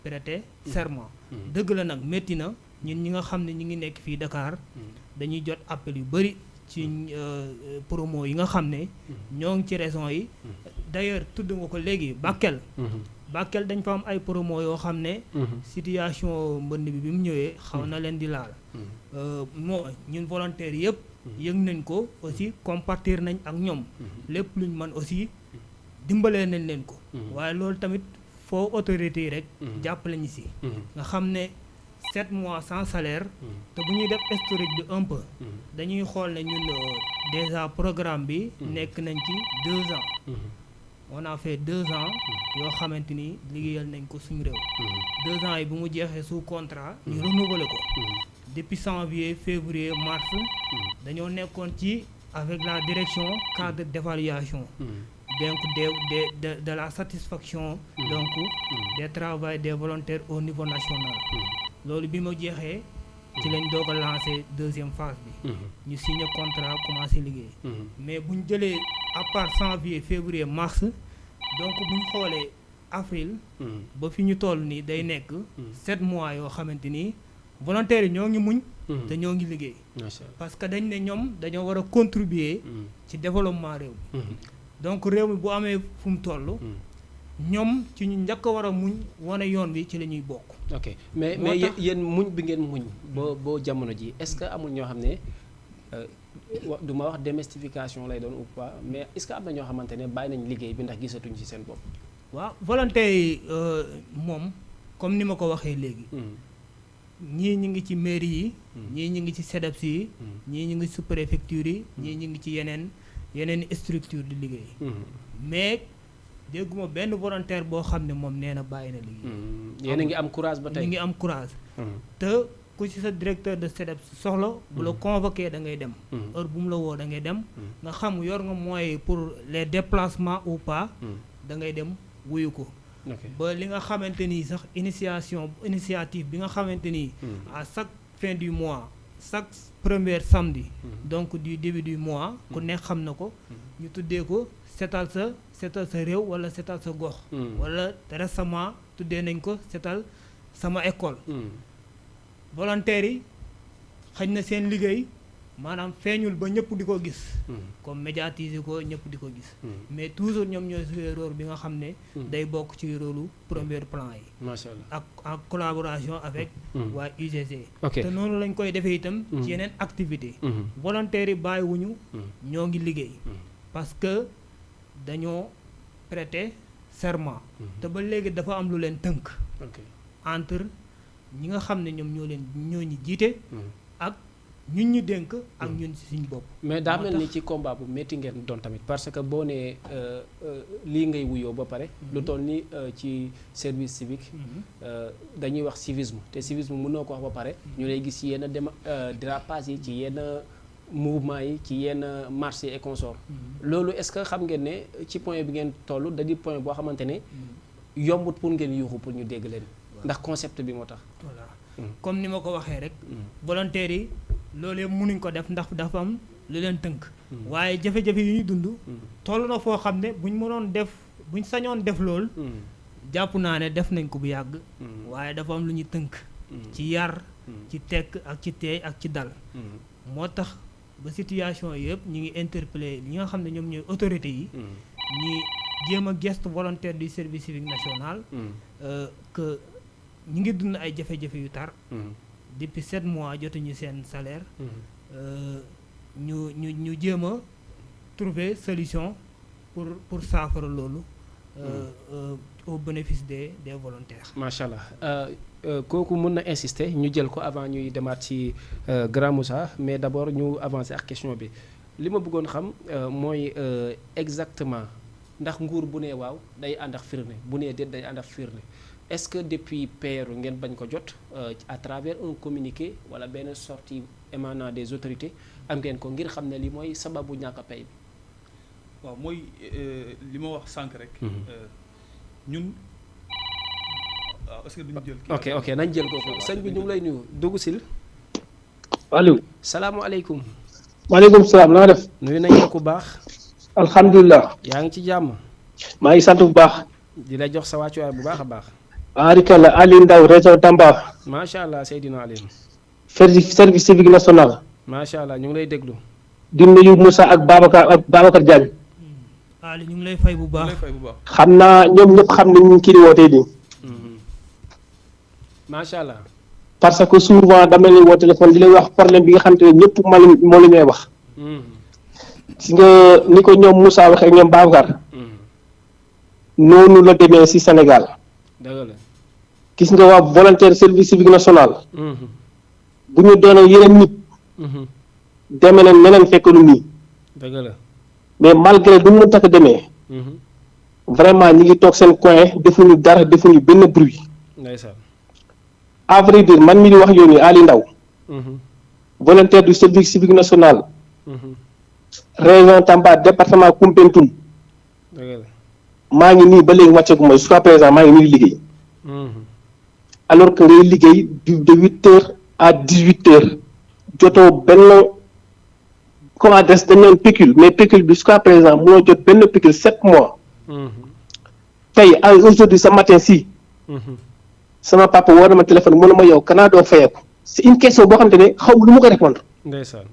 prêter serment. dëgg la nag métti na ñun ñi nga xam ne ñi ngi nekk fii Dakar dañuy jot appel yu bari ci promo yi nga xam ne ñoo ngi ci régions yi. d'ailleurs tudd nga ko léegi Bakel dañ fa am ay promo yoo xam ne situation mbënd bi mu ñëwee xaw na leen di laal. moo ñun volontaires yëpp yëg nañ ko aussi compartir nañ ak ñoom lépp luñ mën aussi dimbalee nañ leen ko. waaye loolu tamit foo autorités yi rek jàppale ñu si. nga xam ne 7 mois sans salaire. te bu ñuy def historique bi un peu dañuy xool ne ñun déjà programme bi nekk nañ ci 2 ans. on a fait 2 ans yoo xamante ni liggéeyal nañ ko suñu réew. 2 ans yi bu mu jeexee sous contrat ñu renouveler ko. depuis janvier février mars dañoo nekkoon ci avec la direction cadre d'évaluation. donc de la satisfaction donc des travail des volontaires au niveau national. loolu bi mu jeexee ci lañ doog a lancé 2e phase bi. ñu signé contrat commencé liggéey. mais buñ jëlee à part janvier février mars donc buñ xoolee avril. ba fi ñu toll nii day nekk 7 mois yoo xamante ni volontaires yi ñoo ngi muñ. te ñoo ngi liggéey. parce que dañ ne ñoom dañoo war a contribuer ci développement réew mi. donc réew mi bu amee fu mu toll. ñoom ci ñu njëkk a war a muñ wane yoon wi ci la ñuy bokk. ok mais yéen muñ bi ngeen muñ boo jamono ji est-ce que amul ñoo xam ne du ma wax démystification lay doon ou pas mais est-ce que am na ñoo xamante ne bàyyi nañ liggéey bi ndax gisatuñ ci seen bopp. waaw volontaires yi moom comme ni ma ko waxee léegi. ñii ñu ngi ci mairie yi. ñii ñu ngi ci SEDEPS yi. ñii ñu ngi ci sous-préfecture yi. ñii ñu ngi ci yeneen structure di liggéey. mais dégguma benn volontaire boo xam ne moom nee na bàyyi na liggéey. yéen a ngi am courage ba tey ñu ngi am courage. te ku ci sa directeur de SEDEPS soxla bu la convoqué da ngay dem. heure bu mu la woo da ngay dem. nga xam yor nga moyen pour les déplacements ou pas. da ngay dem wuyu ko. ba li nga xamante ni sax initiative bi nga xamante ni. à chaque fin du mois chaque premier samedi. donc du début du mois. ku nekk xam na ko. ñu tuddee ko setal sa réew wala setal sa gox. wala récemment tuddee nañ ko setal sama école. volontaires yi xëy na seen liggéey maanaam feeñul ba ñëpp di ko gis. comme médiatiser ko ñëpp di ko gis. mais toujours ñoom ñooy jouer rôle bi nga xam ne. day bokk ci rôle premier plan yi. macha allah ak en collaboration avec. waa UGC. ok te noonu lañ koy defee itam. ci yeneen activité volontaires yi bàyyiwuñu. ñoo ngi liggéey. parce que dañoo prêter serment. te ba léegi dafa am lu leen tënk. entre ñi nga xam ne ñoom ñoo ñu jiite. ak ñun ñu dénk ak ñun ci suñu bopp. mais daa mel ni ci combat bu métti ngeen doon tamit parce que boo nee lii ngay wuyoo ba pare. lu toll ni ci service civique. dañuy wax civisme te civisme mënoo ko wax ba pare. ñu lay gis ci yenn dérapage yi ci yenn mouvement yi ci yenn marché et consort. loolu est-ce que xam ngeen ne ci point bi ngeen toll da di point boo xamante ne yombut pour ngeen yuuxu pour ñu dégg leen. ndax concept bi moo tax. voilà comme ni ma ko waxee rek. volontaires yi loolu yëpp mënuñ ko def ndax dafa am lu leen tënk. waaye jafe-jafe yi ñuy dund. toll na foo xam ne buñ mënoon def buñ sañoon def lool. jàpp naa ne def nañ ko bu yàgg. waaye dafa am lu ñuy tënk. ci yar. ci tekk ak ci teey ak ci dal. moo tax ba situation yëpp ñu ngi interpeller ñi nga xam ne ñoom ñooy autorités yi. ñi jéem a geste volontaire du service civique national. que ñu ngi dund ay jafe-jafe yu tar. depuis 7 mois jotuñu seen salaire. ñu jéem a trouver solution pour saafara loolu. au bénéfice des volontaires. macha allah kooku mën na insister ñu jël ko avant ñuy demaat ci Grand Moussa mais d'abord ñu avancer ak question bi li ma bëggoon xam mooy exactement ndax nguur bu nee waaw day ànd ak firnde bu nee déet day ànd ak firnde est-ce que depuis PRU ngeen bañ ko jot à travers un communiqué wala benn sortie émanant des autorités am ngeen ko ngir xam ne li mooy sababu ñàkk a pay bi. waaw mooy li ma wax sànq rek. ñun waaw est-ce que duñu jël. ok nañ jël kooku sëñ bi ñu ngi lay nuyu dugg sil. allo. salaamualeykum. maaleykum salaam na nga def. nuyu nañ la ku baax. alhamdulilah. yaa ngi ci jàmm. maa ngi sant bu baax. di la jox sa wàccuwaay bu baax a baax. Arikala Aliou Ndao région Tamba. macha allah Seydina Aliou. service civique national. macha allah ñu ngi lay déglu. di nuyu Moussa ak Babacar Diagne. Ali ñu ngi lay fay bu baax. xam naa ñoom ñëpp xam nañu kii di wootee nii. macha allah. parce que souvent dama leen woo téléphone di leen wax problème bi nga xam te ne ñëpp moo la ñuy wax. si nga ni ko ñoom Moussa waxee ak ñoom Babacar. noonu la demee si Sénégal. dëgg la. gis nga waa volontaire service civique national. bu ñu doonee yeneen nit. demee nañ neneen fekk lu nii. dëgg la. mais malgré du mu takk demee. vraiment ñi ngi toog seen coin defuñu dara defuñu benn bruit. ndeysaan. à vrai dire man mi di wax yow nii Ali Ndao. volontaire du service civique national. région Tamba département Koumpentoum. dëgg la. maa ngi nii ba léegi wàcceeku mooy jusqu'à présent maa ngi nii di liggéey. alors que ngay liggéey de 8h à 18h jotoo benn comment des dañ leen pécule mais pécule bi jusqu'à présent munoo jot benn pécule 7 mois. tey aujourd'hui ce matin si. sama papa woo na ma téléphone mu ne ma yow kanaa doo fayeeku c'est une question boo xamante ne xaw ma lu ma ko répondre. ndeysaan.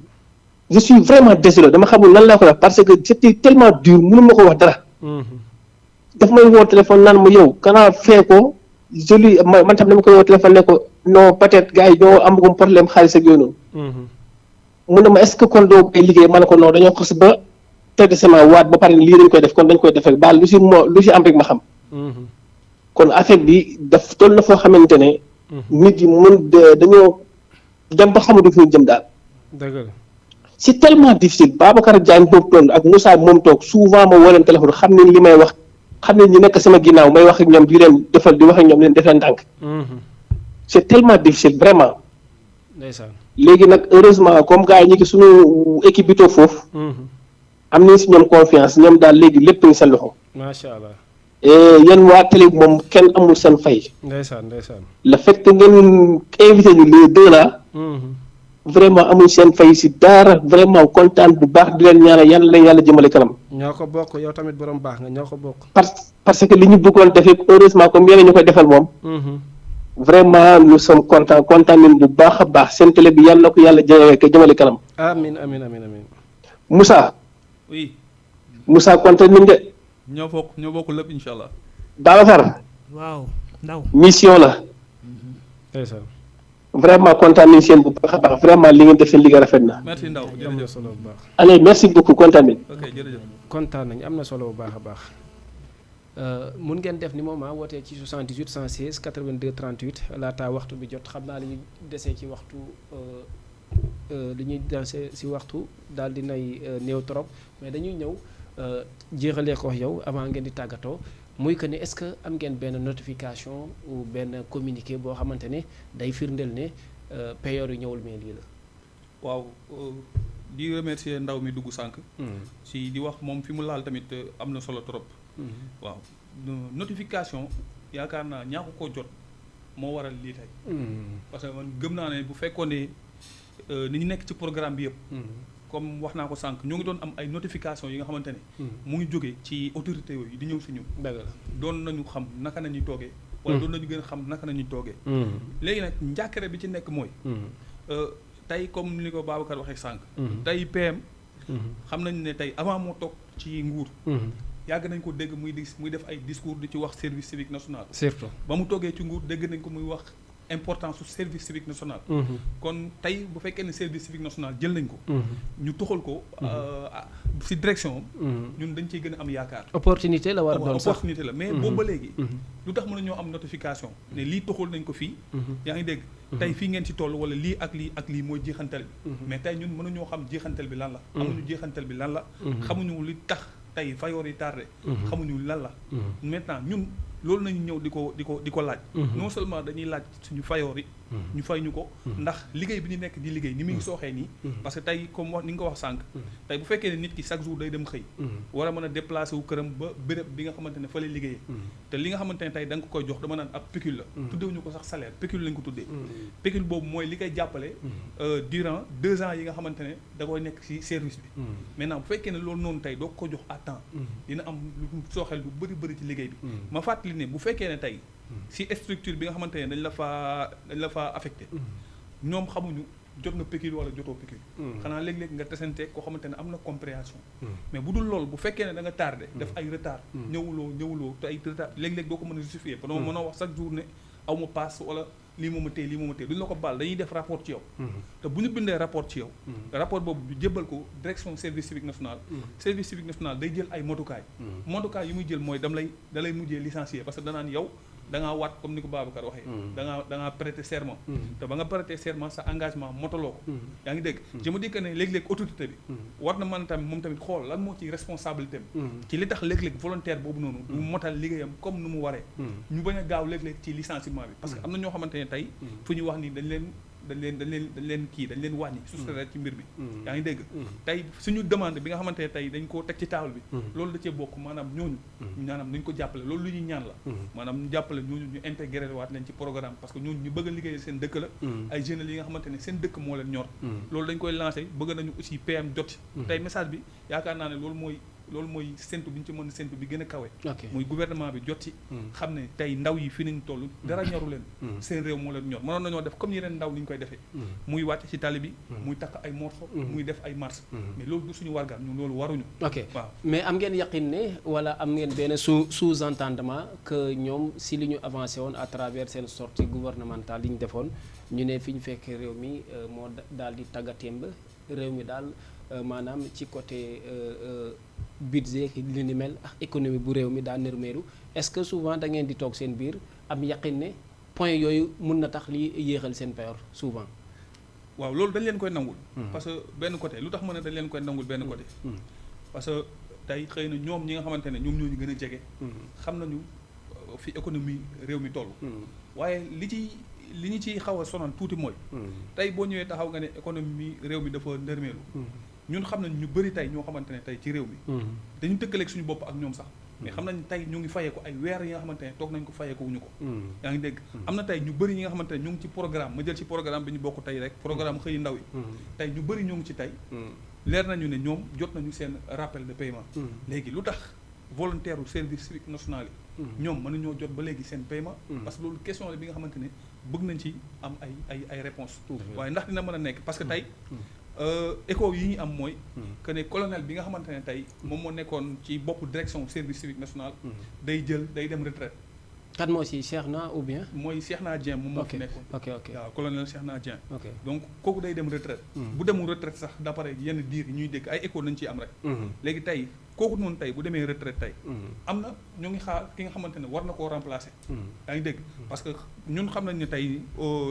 je suis vraiment désolé dama xamul nan laa ko wax parce que c'était tellement dur mënu ma ko wax dara. daf may woo téléphone naan ma yow kanaa fee ko je lui man tam dama koy woo téléphone ne ko non peut-être gars yi ñoo amagum problème xaalis ak yooyu noonu. mu ne ma est-ce que kon doo koy liggéey ma ne ko non dañoo xas ba teg sama waat ba pare lii dañ koy def kon dañ koy def rek baal lu si am rek ma xam. kon affaire bi daf toll na foo xamante ne. nit yi dañoo dem ba xamatu fu ñu jëm daal. dëgg la. c'est tellement difficile Babacar Diagne boobu toon ak Moussa moom toog souvent ma woo leen téléphone xam ne li may wax xam ne ñi nekk sama ginnaaw may wax ak ñoom di leen defal di wax ak ñoom leen def leen ndànk. c'est tellement difficile vraiment. ndeysaan. léegi nag heureusement comme gars yi ñu ngi suñu équipe bi toog foofu. am nañ si ñoom confiance ñoom daal léegi lépp ngi seen loxo. macha allah. yéen waa télé moom kenn amul seen fay. ndeysaan. le fait que ngeen invité ñu les deux là. vraiment amuñ seen fay si dara vraiment kontaan bu baax di leen ñaanal yàlla jëmale kanam. ñoo ko bokk yow tamit borom baax nga ñoo ko bokk. parce que li ñu bëggoon defee heureusement comme yéen ñu koy defal moom. vraiment nous sommes contents kontaan nañ bu baax a baax seen télé bi yàlla na ko yàlla jëmale kanam. amiin. Moussa. oui. Moussa kontaan nañ de. ñoo bokk lépp incha allah. Babacar. waaw Ndao. mission la. ndeysaan. vraiment kontaan nañ seen bu baax a baax vraiment li ngeen def seen liggéey rafet na. merci Ndao am na solo bu baax. allez merci beaucoup kontaan nañ. ok jërëjëf. kontaan nañ am na solo bu baax a baax. mun ngeen def ni moom wootee ci 78 116 82 38 laataa waxtu bi jot xam naa li ñu desee ci waxtu li ñuy desee si waxtu daal di nay néew trop mais dañuy ñëw jeexalee ko yow avant ngeen di tàggatoo muy que ne est-ce que am ngeen benn notification ou benn communiqué boo xamante ne day firndeel ne payoor yi ñëwul mais lii la. waaw di remercier ndaw mi dugg sànq. si di wax moom fi mu laal tamit am na solo trop. waaw notification yaakaar naa ñaaku koo jot moo waral lii tey. parce que man gëm naa ne bu fekkoon ne ni ñu nekk ci programme bi yëpp. comme wax naa ko sànq ñoo ngi doon am ay notification yi nga xamante ne. mu ngi jóge ci autorité yooyu di ñëw si ñun. dëgg la doon nañu xam naka nañuy toogee. wala doon nañu gën a xam naka nañuy toogee. léegi nag njàkkare bi ci nekk mooy. tey comme ni ko Babacar waxee sànq. tey PM. xam nañu ne tey avant moo toog ci nguur. yàgg nañ ko dégg muy def ay discours di ci wax service civique national. surtout ba mu toogee ci nguur dégg nañ ko muy wax importance su service civique national. kon tey bu fekkee ne service civique national jël nañ ko. ñu toxal ko si direction ñun dañ ciy gën a am yaakaar. opportunité la war a doon sax opportunité la mais boobu ba léegi. lu tax mën a ñoo am notification ne lii toxal nañ ko fii. yaa ngi dégg tey fii ngeen ci toll wala lii ak lii mooy jeexantal bi. mais tey ñun mënuñoo xam jeexantal bi lan la. amuñu jeexantal bi lan la. xamuñu li tax tey fayoor yi tardé. xamuñu lan la. maintenant ñun loolu nañu ñëw di ko laaj. non seulement dañuy laaj suñu fayoor yi. ñu fay ñu ko. ndax liggéey bi ñu nekk di liggéey ni muy sooxee nii. parce que tey comme wax ni nga ko wax sànq. tey bu fekkee ne nit ki chaque jour day dem xëy. war a mën a déplacé wu këram ba béréb bi nga xamante ne fa lay liggéeyee. te li nga xamante ne tey da nga ko koy jox dama naan ab pécule la. tuddewuñu ko sax salaire pécule lañ ko tuddee. pécule boobu mooy li koy jàppale. durant 2 ans yi nga xamante ne da koy nekk ci service bi. maintenant bu fekkee ne loolu noonu tey doo ko jox à temps. dina am lu sooxel lu bëri ci liggéey bi. ma fàttali ne bu fekkee ne tey si structure bi nga xamante ne dañ la fa affecté ñoom xamuñu jot nga pécule wala jotoo pécule xanaa léeg-léeg nga tesante koo xamante ne am na compréhension mais bu dul loolu bu fekkee ne da nga tardé def ay retard ñëwuloo te ay retard léeg-léeg doo ko mën a justifier parce que mënoo wax chaque jour ne aw ma passe wala lii moo ma téye duñu la ko baal dañuy def rapport ci yow te bu ñu bindee rapport ci yow rapport boobu ñu jébbal ko direction service civique national service civique national day jël ay motukaay yi muy jël mooy da lay mujjee licencier parce que danaan yow da ngaa waat comme ni ko Babacar waxee da ngaa prêter serment te ba nga prêter serment sa engagement motaloo ko yaa ngi dégg je me dis que ne léeg-léeg autorité bi war na mën tamit moom tamit xool lan moo ci responsabilité ci li tax léeg-léeg volontaire boobu noonu du motal liggéeyam comme nu mu waree ñu bañ a gaaw léeg-léeg ci licenciement bi parce que am na ñoo xamante ne tey fu ñu wax ni dañ leen wàññi soustraire ci mbir bi yaa ngi dégg tey suñu demande bi nga xamante ne tey dañ koo teg ci table bi loolu da cee bokk maanaam ñooñu maanaam nañ ko jàppale loolu lu ñuy ñaan la maanaam ñu jàppale ñooñu ñu intégré waat leen ci programme parce que ñooñu ñu bëgg a liggéey seen dëkk la ay jeunes yi nga xamante ne seen dëkk moo leen ñor loolu dañ koy lancé bëgg nañu aussi PM jot tey message bi yaakaar naa ne loolu mooy séntu bi ñu ci mën a séntu bi gën a kawe muy gouvernement bi jot ci xam ne tey ndaw yi fi nañ toll dara ñoru leen seen réew moo leen ñor mënoon nañoo def comme yeneen ndaw ni ñu koy defee muy wàcc ci tali bi muy takk ay morceau muy def ay marche mais loolu du suñu wargal ñun loolu waruñu waaw mais am ngeen yaqin ne wala am ngeen benn sous-entendement que ñoom si li ñu avancé woon à travers seen sortie gouvernementale yi ñu defoon ñu ne fi ñu fekk réew mi moo daal di tàggatémb réew mi daal maanaam ci côté budget li ni mel ak économie bu réew mi daa nërmeeru est-ce que souvent da ngeen di toog seen biir am yaqin ne point yooyu mun na tax li yéexal seen payoor souvent waaw loolu dañ leen koy nangul parce que benn côté lu tax mën a dañ leen koy nangul benn côté parce que tey xëy na ñoom ñi nga xamante ne ñoom ñoo ñu gën a jege xam nañu fi économie réew mi toll waaye li ñu ciy xaw a sonal tuuti mooy tey boo ñëwee taxaw nga ne économie réew mi dafa ndërmeelu ñun xam nañ ñu bëri tey ñoo xamante ne tey ci réew mi dañu tëkkaleeg suñu bopp ak ñoom sax mais xam nañ tey ñu ngi fayeeku ay weer yi nga xamante ne toog nañ ko fayeeku wuñu ko yaa ngi dégg am na tey ñu bëri ñi nga xamante ne ñu ngi ci programme ma jël ci programme bi ñu bokk tey rek programme xëy ndaw yi tey ñu bëri ñu ngi ci tey leer nañu ne ñoom jot nañu seen rappel de paiement léegi lu tax volontaire u service civique national yi ñoom mënuñoo jot ba léegi seen paiement parce que loolu question la bi nga xamante ne bëgg nañ ci am ay réponse waaye ndax dina mën a nekk parce que tey écho yi ñu am mooy que ne colonel bi nga xamante ne tey moom moo nekkoon ci bopp direction service civique national day dem retraite kan moo si Cheikhna ou bien mooy Cheikhna Dieng moom moo fi nekkoon ok waaw colonel Cheikhna Dieng donc kooku day dem retraite bu demul retraite sax d'après yenn diir yi ñuy dégg ay écho nañ ciy am rek léegi tey kooku noonu tey bu demee retraite tey am na ñu ngi xaar ki nga xamante ne war na koo remplacer yaa ngi dégg parce que ñun xam nañ ne tey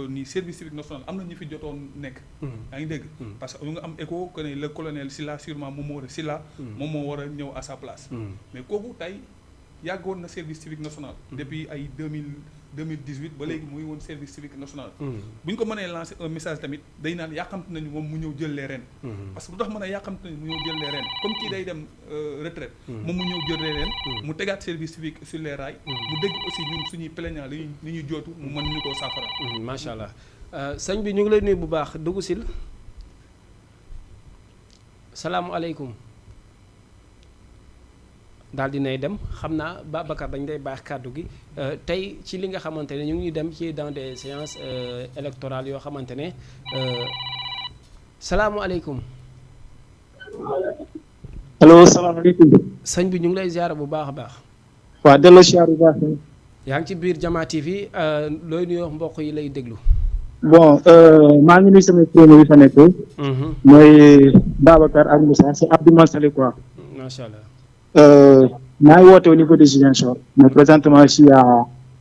ni service civique national am na ñu fi jotoon nekk yaa ngi dégg parce que ñu nga am écho que ne le colonel Sylla sûrement moom moo war a ñëw à sa place mais kooku tey yàggoon na service civique national depuis ay 2018 ba léegi muy woon service civique national bu ñu ko mënee lancer un message tamit day naan yàqamte nañu moom mu ñëw jël les rênes parce que lu tax mën a yàqamte nañu mu ñëw jël les rênes comme kii day dem retraite moom mu ñëw jël les rênes mu tegaat service civique sur les rails mu dégg aussi ñun suñuy plaignant li ñuy jootu mu mën ñu koo saafara macha allah sëñ bi ñu ngi lay nuyu bu baax dugg sil salaamualeykum daal dinay dem xam naa Babacar dañ day baax kàddu gi tey ci li nga xamante ne ñu ngi dem ci dans des séances électorales yoo xamante ne salaamualeykum. allo salaamaaleykum. sëñ bi ñu ngi lay ziar bu baax a baax. waaw delloo ziar bu baax. yaa ngi ci biir Jama TV looy nuyoo mbokk yi lay déglu. bon maa ngi nuyu sama promo yi fa nekk. mooy Babacar ak Moussa c'est Abdou Mansali quoi. macha allah. maa ngi woote au niveau de Ziguinchor mais présentement je suis à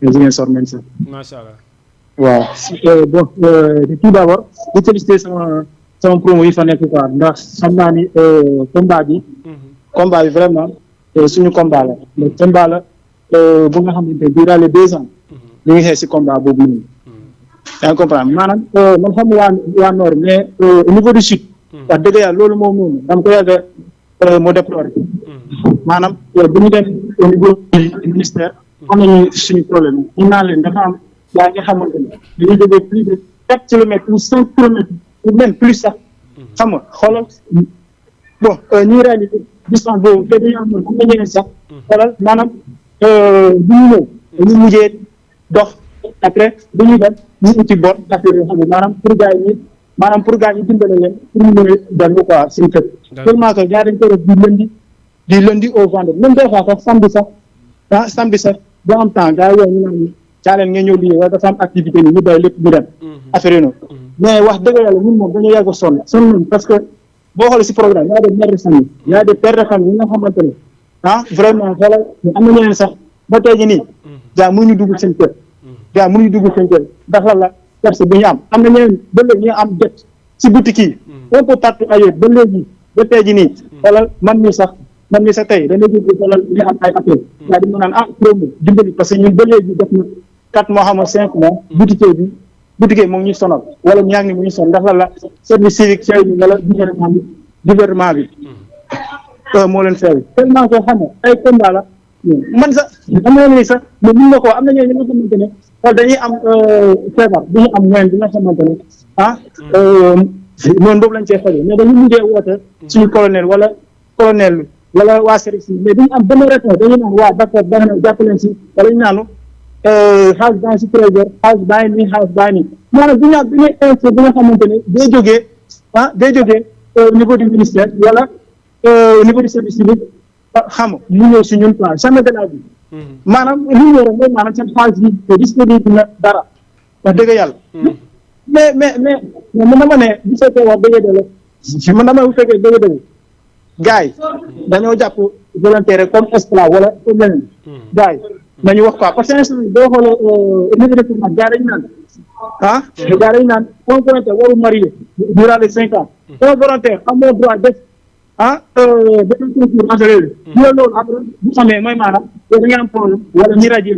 Ziguinchor même ça. macha allah. waaw bon tout d'abord di féliciter sama promo yi fa nekk quoi ndax xam naa ni combat bi vraiment suñu combat la mais combat la bu nga xamante ne durant les 2 ans ñu ngi xeex si combat boobu noonu. yaa ngi comprendre maanaam man xam waa nord mais au niveau du sud wax dëgg yàlla loolu moom noonu dama ko yàgg moo déploré maanaam bu ñu dem au niveau du ministère am nañu suñu problème ñu naan leen dafa am yaa nga xamante ne dañuy jógee plus de 4 kilomètres ou 5 kilomètres ou même plus sax xam nga xoolal bon ñuy réalité distance boobu te dañu amoon am na ñeneen sax xoolal maanaam bu ñu ñëw dañu mujjee dox après bu ñuy dem ñu uti bor affaire yoo xam ne maanaam pour gars yi dimbale leen pour ñu mën a dellu quoi suñu kër tellement que gars dañ ko def du lundi au vendredi même des fois sax samedi sax boo am temps gars yi woo ñu naan caaleen nga ñëw liggéey wala dafa am activité ni ñu doy lépp ñu dem affaire yi noonu mais wax dëgg yàlla ñun moom dañoo yàgg a sonn nañ parce que boo xoolee si programme y a des mères de famille y a des pères de famille yi nga xamante ne vraiment wala am na ñeneen sax ba tey jii nii gaa mënuñu dugg seen kër ndax la parce bu ñu am na ñeneen ba léegi ñu am det si boutique yi un peu partout ailleurs ba léegi ba tey jii nii wala man mii sax tey dañuy dugg wala ñu am ay appel yaa di ma naan promo dimbali parce que ñun ba léegi def na 4 mois xam nga 5 mois boutique moo ngi ñuy sonal wala ñaa ngi mu ñuy sonal ndax la service civique cey bi wala gouvernement bi moo leen feewi tellement que xam nga ay combat la man sax am na ni sax mais mun nga koo am na ñooñu nga xamante ne wala dañuy am feebar bu ñu am moyen bi nga xamante ne noonu boobu lañ cee fajee mais dañu mujjee woote suñu colonel wala waa service mais dañu am benn réponse dañu naan waa d'accord baax na jàpp leen si wala ñu naanu xaalis baa ngi si trésor xaalis baa ngi nii maanaam du ñu am benn info bi nga xamante ne day jógee au niveau du ministère wala au niveau du service civique xam nga mu ñëw si ñun quoi jamais de la vie maanaam li ñu yore mooy maanaam seen xaalis bi te disponible na dara wax dëgg yàlla mais man dama ne bu fekkee wax dëgg dëgg man dama bu fekkee dëgg dëgg gars yi dañoo jàpp volontaire comme esclave wala comme leneen gars yi nañu wax quoi parce que instant boo xoolee niveau de formation gars dañu naan un volontaire waru marié durant les 5 ans un volontaire amoo droit def benn concours affaire yooyu loolu après bu xamee mooy maanaam yow da nga am problème wala ñi rajo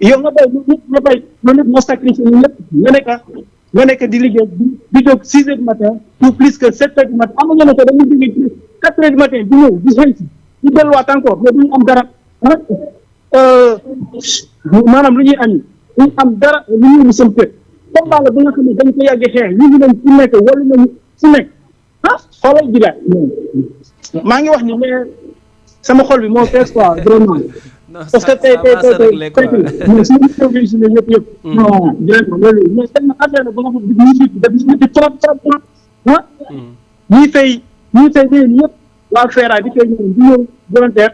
yow nga bay loolu lépp moo sacrifié ñu lépp nga nekk di liggéey di jóg 6 heures du matin ou plus que 7 heures du matin am na ñoo ne dañuy jógee plus 4 heures du matin di ñëw di xëy si di delluwaat encore mais duñu am dara maanaam lu ñuy añi duñu am dara lu ñuy lu seen kër combat la ba nga xam ne dañ ko yàggee xeex ñu ngi leen fu nekk wala nañu fu nekk xoolal jigaay maa ngi wax ni mais sama xol bi moo fees quoi vraiment parce que tey mais suñu produit yëpp non vraiment loolu mais seen affaire la ba nga xam ne ñu def ñu trop ñuy fay déen yëpp waa feeraay di fay ñoom di ñëw volontaire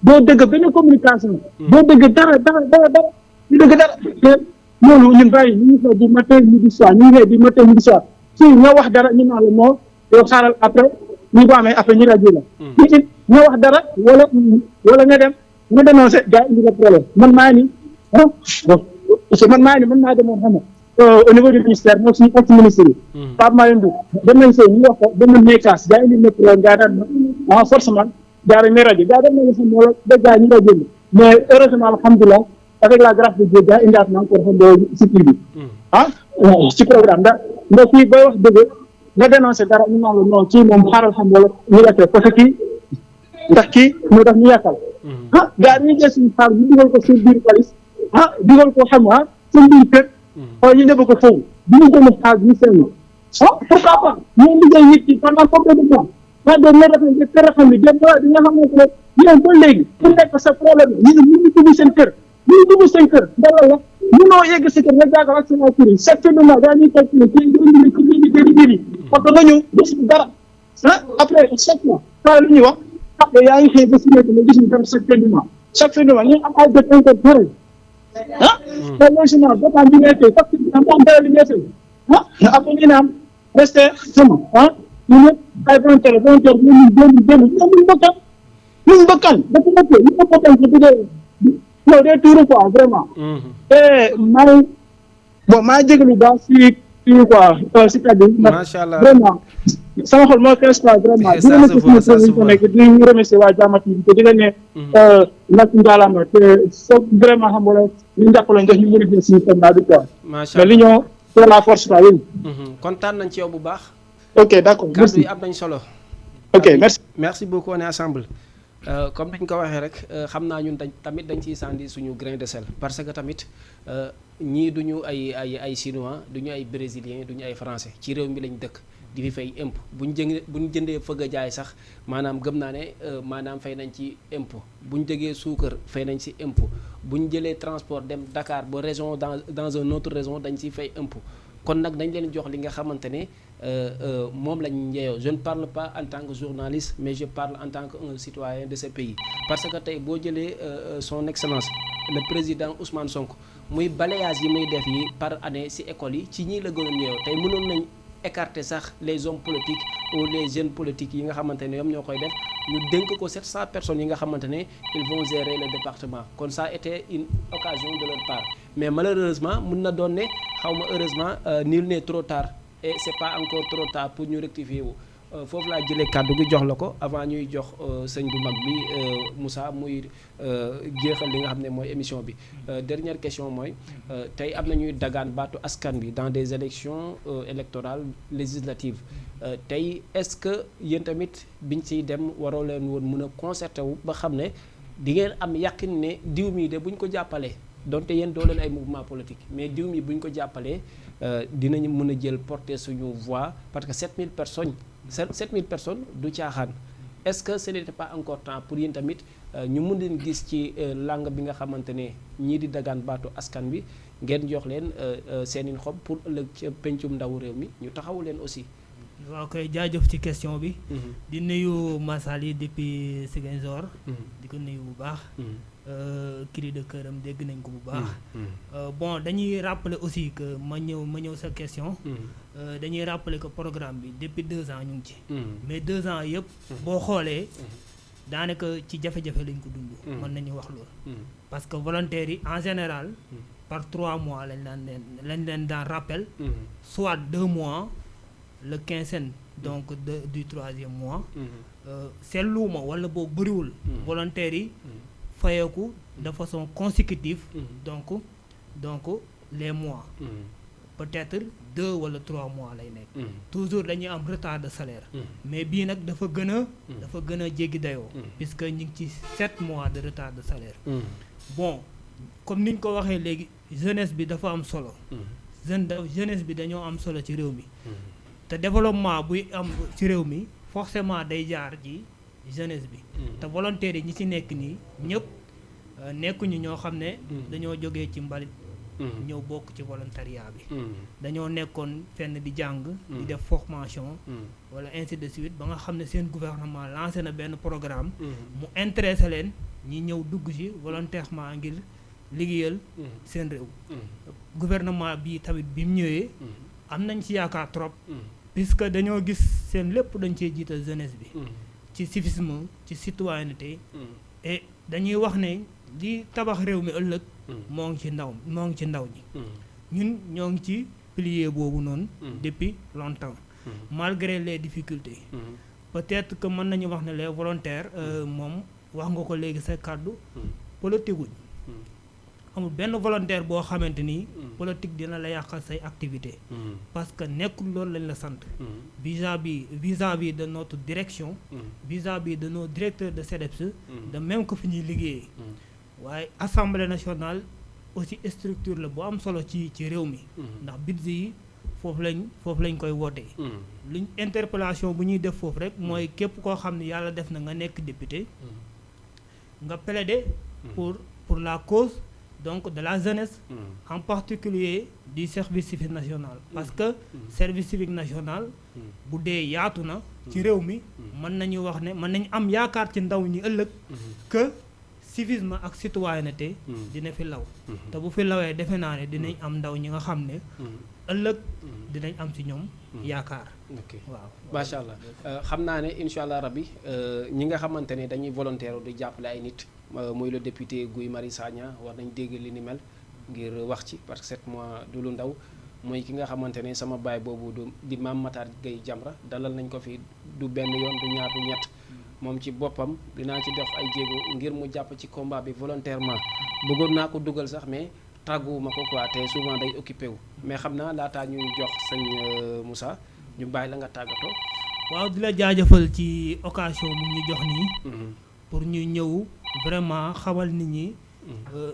doo dëgg benn communication doo dëgg dara ñu dëgg dara te loolu ñun bàyyi ñu ngi fay di matin midi soir si nga wax dara ñu naan la moo yow xaaral après ñu ko amee après ñu rajo la nit nga wax dara wala nga dem nga dénoncé gars indi la problème man maa ni man maa demoon xam au niveau du ministère moo suñu ex ministre yi Pape Mayendou dem nañ sey ñu wax ko dem nañ mécas gars indi na problème gars daan forcément gars dañ ne rajo gars dem nañ xam wala da gars ñu nga jënd mais heureusement alhamdulilah avec la grâce de Dieu gars indiaat na encore xam si kii bi ci programme ndax kii booy wax dëgg nga dénoncé dara ñu naan la non kii moom xaaral xam wala ñu la parce que kii ndax kii moo tax ñu yàqal gars ñu jël suñu xaar ñu dugal ko suñu biir police dugal ko xam suñu biir kër xool ñu nëbb ko foofu bi ñu jël xaar ñu seen pourquoi pas ñu liggéey nit ki pendant combien de temps de ne def nga kër xam ne dem di nga xamante ne ñoom ba léegi ku nekk sa problème ñu dugg seen kër dalal la mënoo yegg si kër nga jaagal ak seen kër yi chaque mois daa ñuy calculer kii parce que nga ñëw gis dara après chaque mois saa lu ñuy wax yaa ngi xëy ba si nekk nga gis ñu dem chaque fin du mois ñu am ay dëkk encore pare ah te logement dépend li ngay fay facture bi am dara li ngay fay ah après ñu naan resté sama ah ñu ne ay volontaire ñu bëkkal dafa ëpp ñu ko potence bi de yow day tuuru quoi vraiment te maa jégalu baax si quoi si kàddu yi macha allah vraiment sama xol moo fees quoi vraiment di remercier suñu ko nekk di remercier waa Jàmmat yi te di leen ne nag njaalama te foog vraiment xam nga ñu jàppale ndax ñu mën a suñu combat bi quoi macha mais l'union c'est la force quoi oui kontaan nañ ci yow bu baax ok d'accord kàddu yi am nañ solo ok merci beaucoup on est ensemble comme dañ ko waxee rek xam naa ñun tamit dañ ciy sànni suñu grain de sel parce que tamit ñii duñu ay chinois duñu ay brésiliens duñu ay français ci réew mi lañ dëkk di fi fay impôt buñ jëndee fëgg a jaay sax maanaam gëm naa ne maanaam fay nañ ci impôt buñ jegee suukar fay nañ ci impôt buñ jëlee transport dem Dakar ba région dans une autre région dañ ciy fay impôt kon nag dañ leen jox li nga xamante ne moom lañ njeyoo je ne parle pas en tant que journaliste mais je parle en tant que un citoyen de ce pays parce que tey boo jëlee son excellence le président Ousmane Sonko muy balayage yi muy def yi par année ci école yi ci ñii la gënoon njeyoo tey mënoon nañ écarter sax les hommes politiques ou les jeunes politiques yi nga xamante ne ñoom ñoo koy def ñu dénk ko 700 personnes yi nga xamante ne ils vont gérer le département kon ça a été une occasion de leur part mais malheureusement mun na doon ne xaw ma heureusement nul n'est trop tard et c'est pas encore trop tard pour ñu rectifier wu foofu laa jëlee kàddu gi jox la ko avant ñuy jox sëñ bu mag bi Moussa muy jeexal li nga xam ne mooy émission bi dernière question mooy tey am na ñuy dagaan baatu askan bi dans des élections électorales législatives tey est-ce que yéen tamit biñ ciy dem waroo leen woon mën a concerté wu ba xam ne di ngeen am yàqin ne diw mi de buñ ko jàppalee donte yéen doo leen ay mouvement politique mais diw mi buñ ko jàppalee dinañu mën a jël porter suñu voix parce que 7000 personnes du caaxaan est-ce que ce n'était pas encore temps pour yéen tamit ñu mun leen gis ci langue bi nga xamante ne ñii di dagaan baatu askan bi ngeen jox leen seeni xob pour ëllëg ca pencum ndawu réew mi ñu taxawu leen aussi. waaw koy jaajëf ci question bi. di nuyu Massali depuis Ziguinchor. di ko nuyu bu baax. cri de cœur am dégg nañ ko bu baax. bon dañuy rappeler aussi que ma ñëw sa question. dañuy rappeler que programme bi depuis 2 ans ñu ngi ci. mais 2 ans yëpp. boo xoolee. daanaka ci jafe-jafe lañ ko dund. mën nañu wax loolu. parce que volontaires yi en général. par 3 mois lañ leen daan rappel. soit 2 mois. le 15 donc du 3e mois. seetluwuma wala boo bëriwul. volontaires yi. fayeeku de façon consécutive. donc les mois. peut-être 2 wala 3 mois lay nekk. toujours dañuy am retard de salaire. mais bii nag dafa gën a jéggi dayoo. puisque ñu ngi ci 7 mois de retard de salaire. bon comme niñ ko waxee léegi jeunesse bi dafa am solo. jeunesse bi dañoo am solo ci réew mi. te développement buy am ci réew mi forcément day jaar ci jeunesse bi. te volontaires yi ñi ci nekk nii ñëpp nekkuñu ñoo xam ne. dañoo jógee ci mbalit. ñëw bokk ci volontariat bi. dañoo nekkoon fenn di jàng. di def formation. wala ainsi de suite ba nga xam ne seen gouvernement lancé na benn programme. mu intéressé leen ñi ñëw dugg ci volontairement ngir liggéeyal seen réew. gouvernement bi tamit bi mu ñëwee. am nañ ci yaakaar trop. puisque dañoo gis seen lépp dañ cee jiital jeunesse bi. ci civisme ci citoyenneté. et dañuy wax ne li tabax réew mi ëllëg. moo ngi ci ndaw ñi. ñun ñoo ngi ci pilier boobu noonu. depuis longtemps. malgré les difficultés. peut-être que mën nañu wax ne les volontaires moom wax nga ko léegi sa kàddu. politique wuñ. amul benn volontaire boo xamante ni. politique dina la yàqal say activité parce que nekkul loolu lañ la sant. vis-à-vis de notre direction. vis-à-vis de nos directeurs de CDEPS. de même que fi ñuy liggéeyee. waaye assemblée nationale aussi structure la bu am solo ci réew mi. ndax budget yi foofu lañ koy wootee. luñ interpellation bu ñuy def foofu rek mooy képp koo xam ne yàlla def na nga nekk député. nga plaider pour la cause. donc de la jeunesse. En particulier du service civique national. parce que service civique national. bu dee yaatu na. ci réew mi mën nañu wax ne mën nañu am yaakaar ci ndaw ñi ëllëg. que civisme ak citoyenneté dina fi law te bu fi lawee defe naa ne dinañ am ndaw ñi nga xam ne ëllëg dinañ am ci ñoom yaakaar. ok waaw macha allah xam naa ne incha allah rabbi ñi nga xamante ne dañuy volontaire di jàppale ay nit muy le député Guy Marius Sagna war nañ dégg li ni mel ngir wax ci parce que 7 mois du lu ndaw mooy ki nga xamante ne sama baay boobu di Mame Matar Gueye Jamra dalal nañ ko fi du benn yoon du ñaar du ñett moom ci boppam dinaa ci def ay jéego ngir mu jàpp ci combat bi volontairement bëggoon naa ko dugal sax mais tàgguwuma ko quoi te souvent day occupé wu mais xam naa laataa ñuy jox sëñ Moussa ñu bàyyi la nga tàggatoo. waaw di la jaajëfal ci occasion mu ñu jox nii. pour ñu ñëw vraiment xamal nit ñi.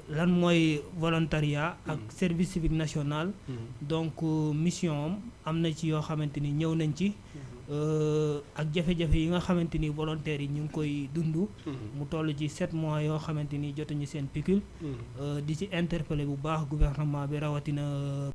lan mooy volontariat ak service civique national. donc mission am na ci yoo xamante ni ñëw nañ ci. ak jafe-jafe yi nga xamante ni volontaires yi ñu ngi koy dund. mu toll ci 7 mois yoo xamante ni jotuñu seen pécule. di ci interpeller bu baax gouvernement bi rawatina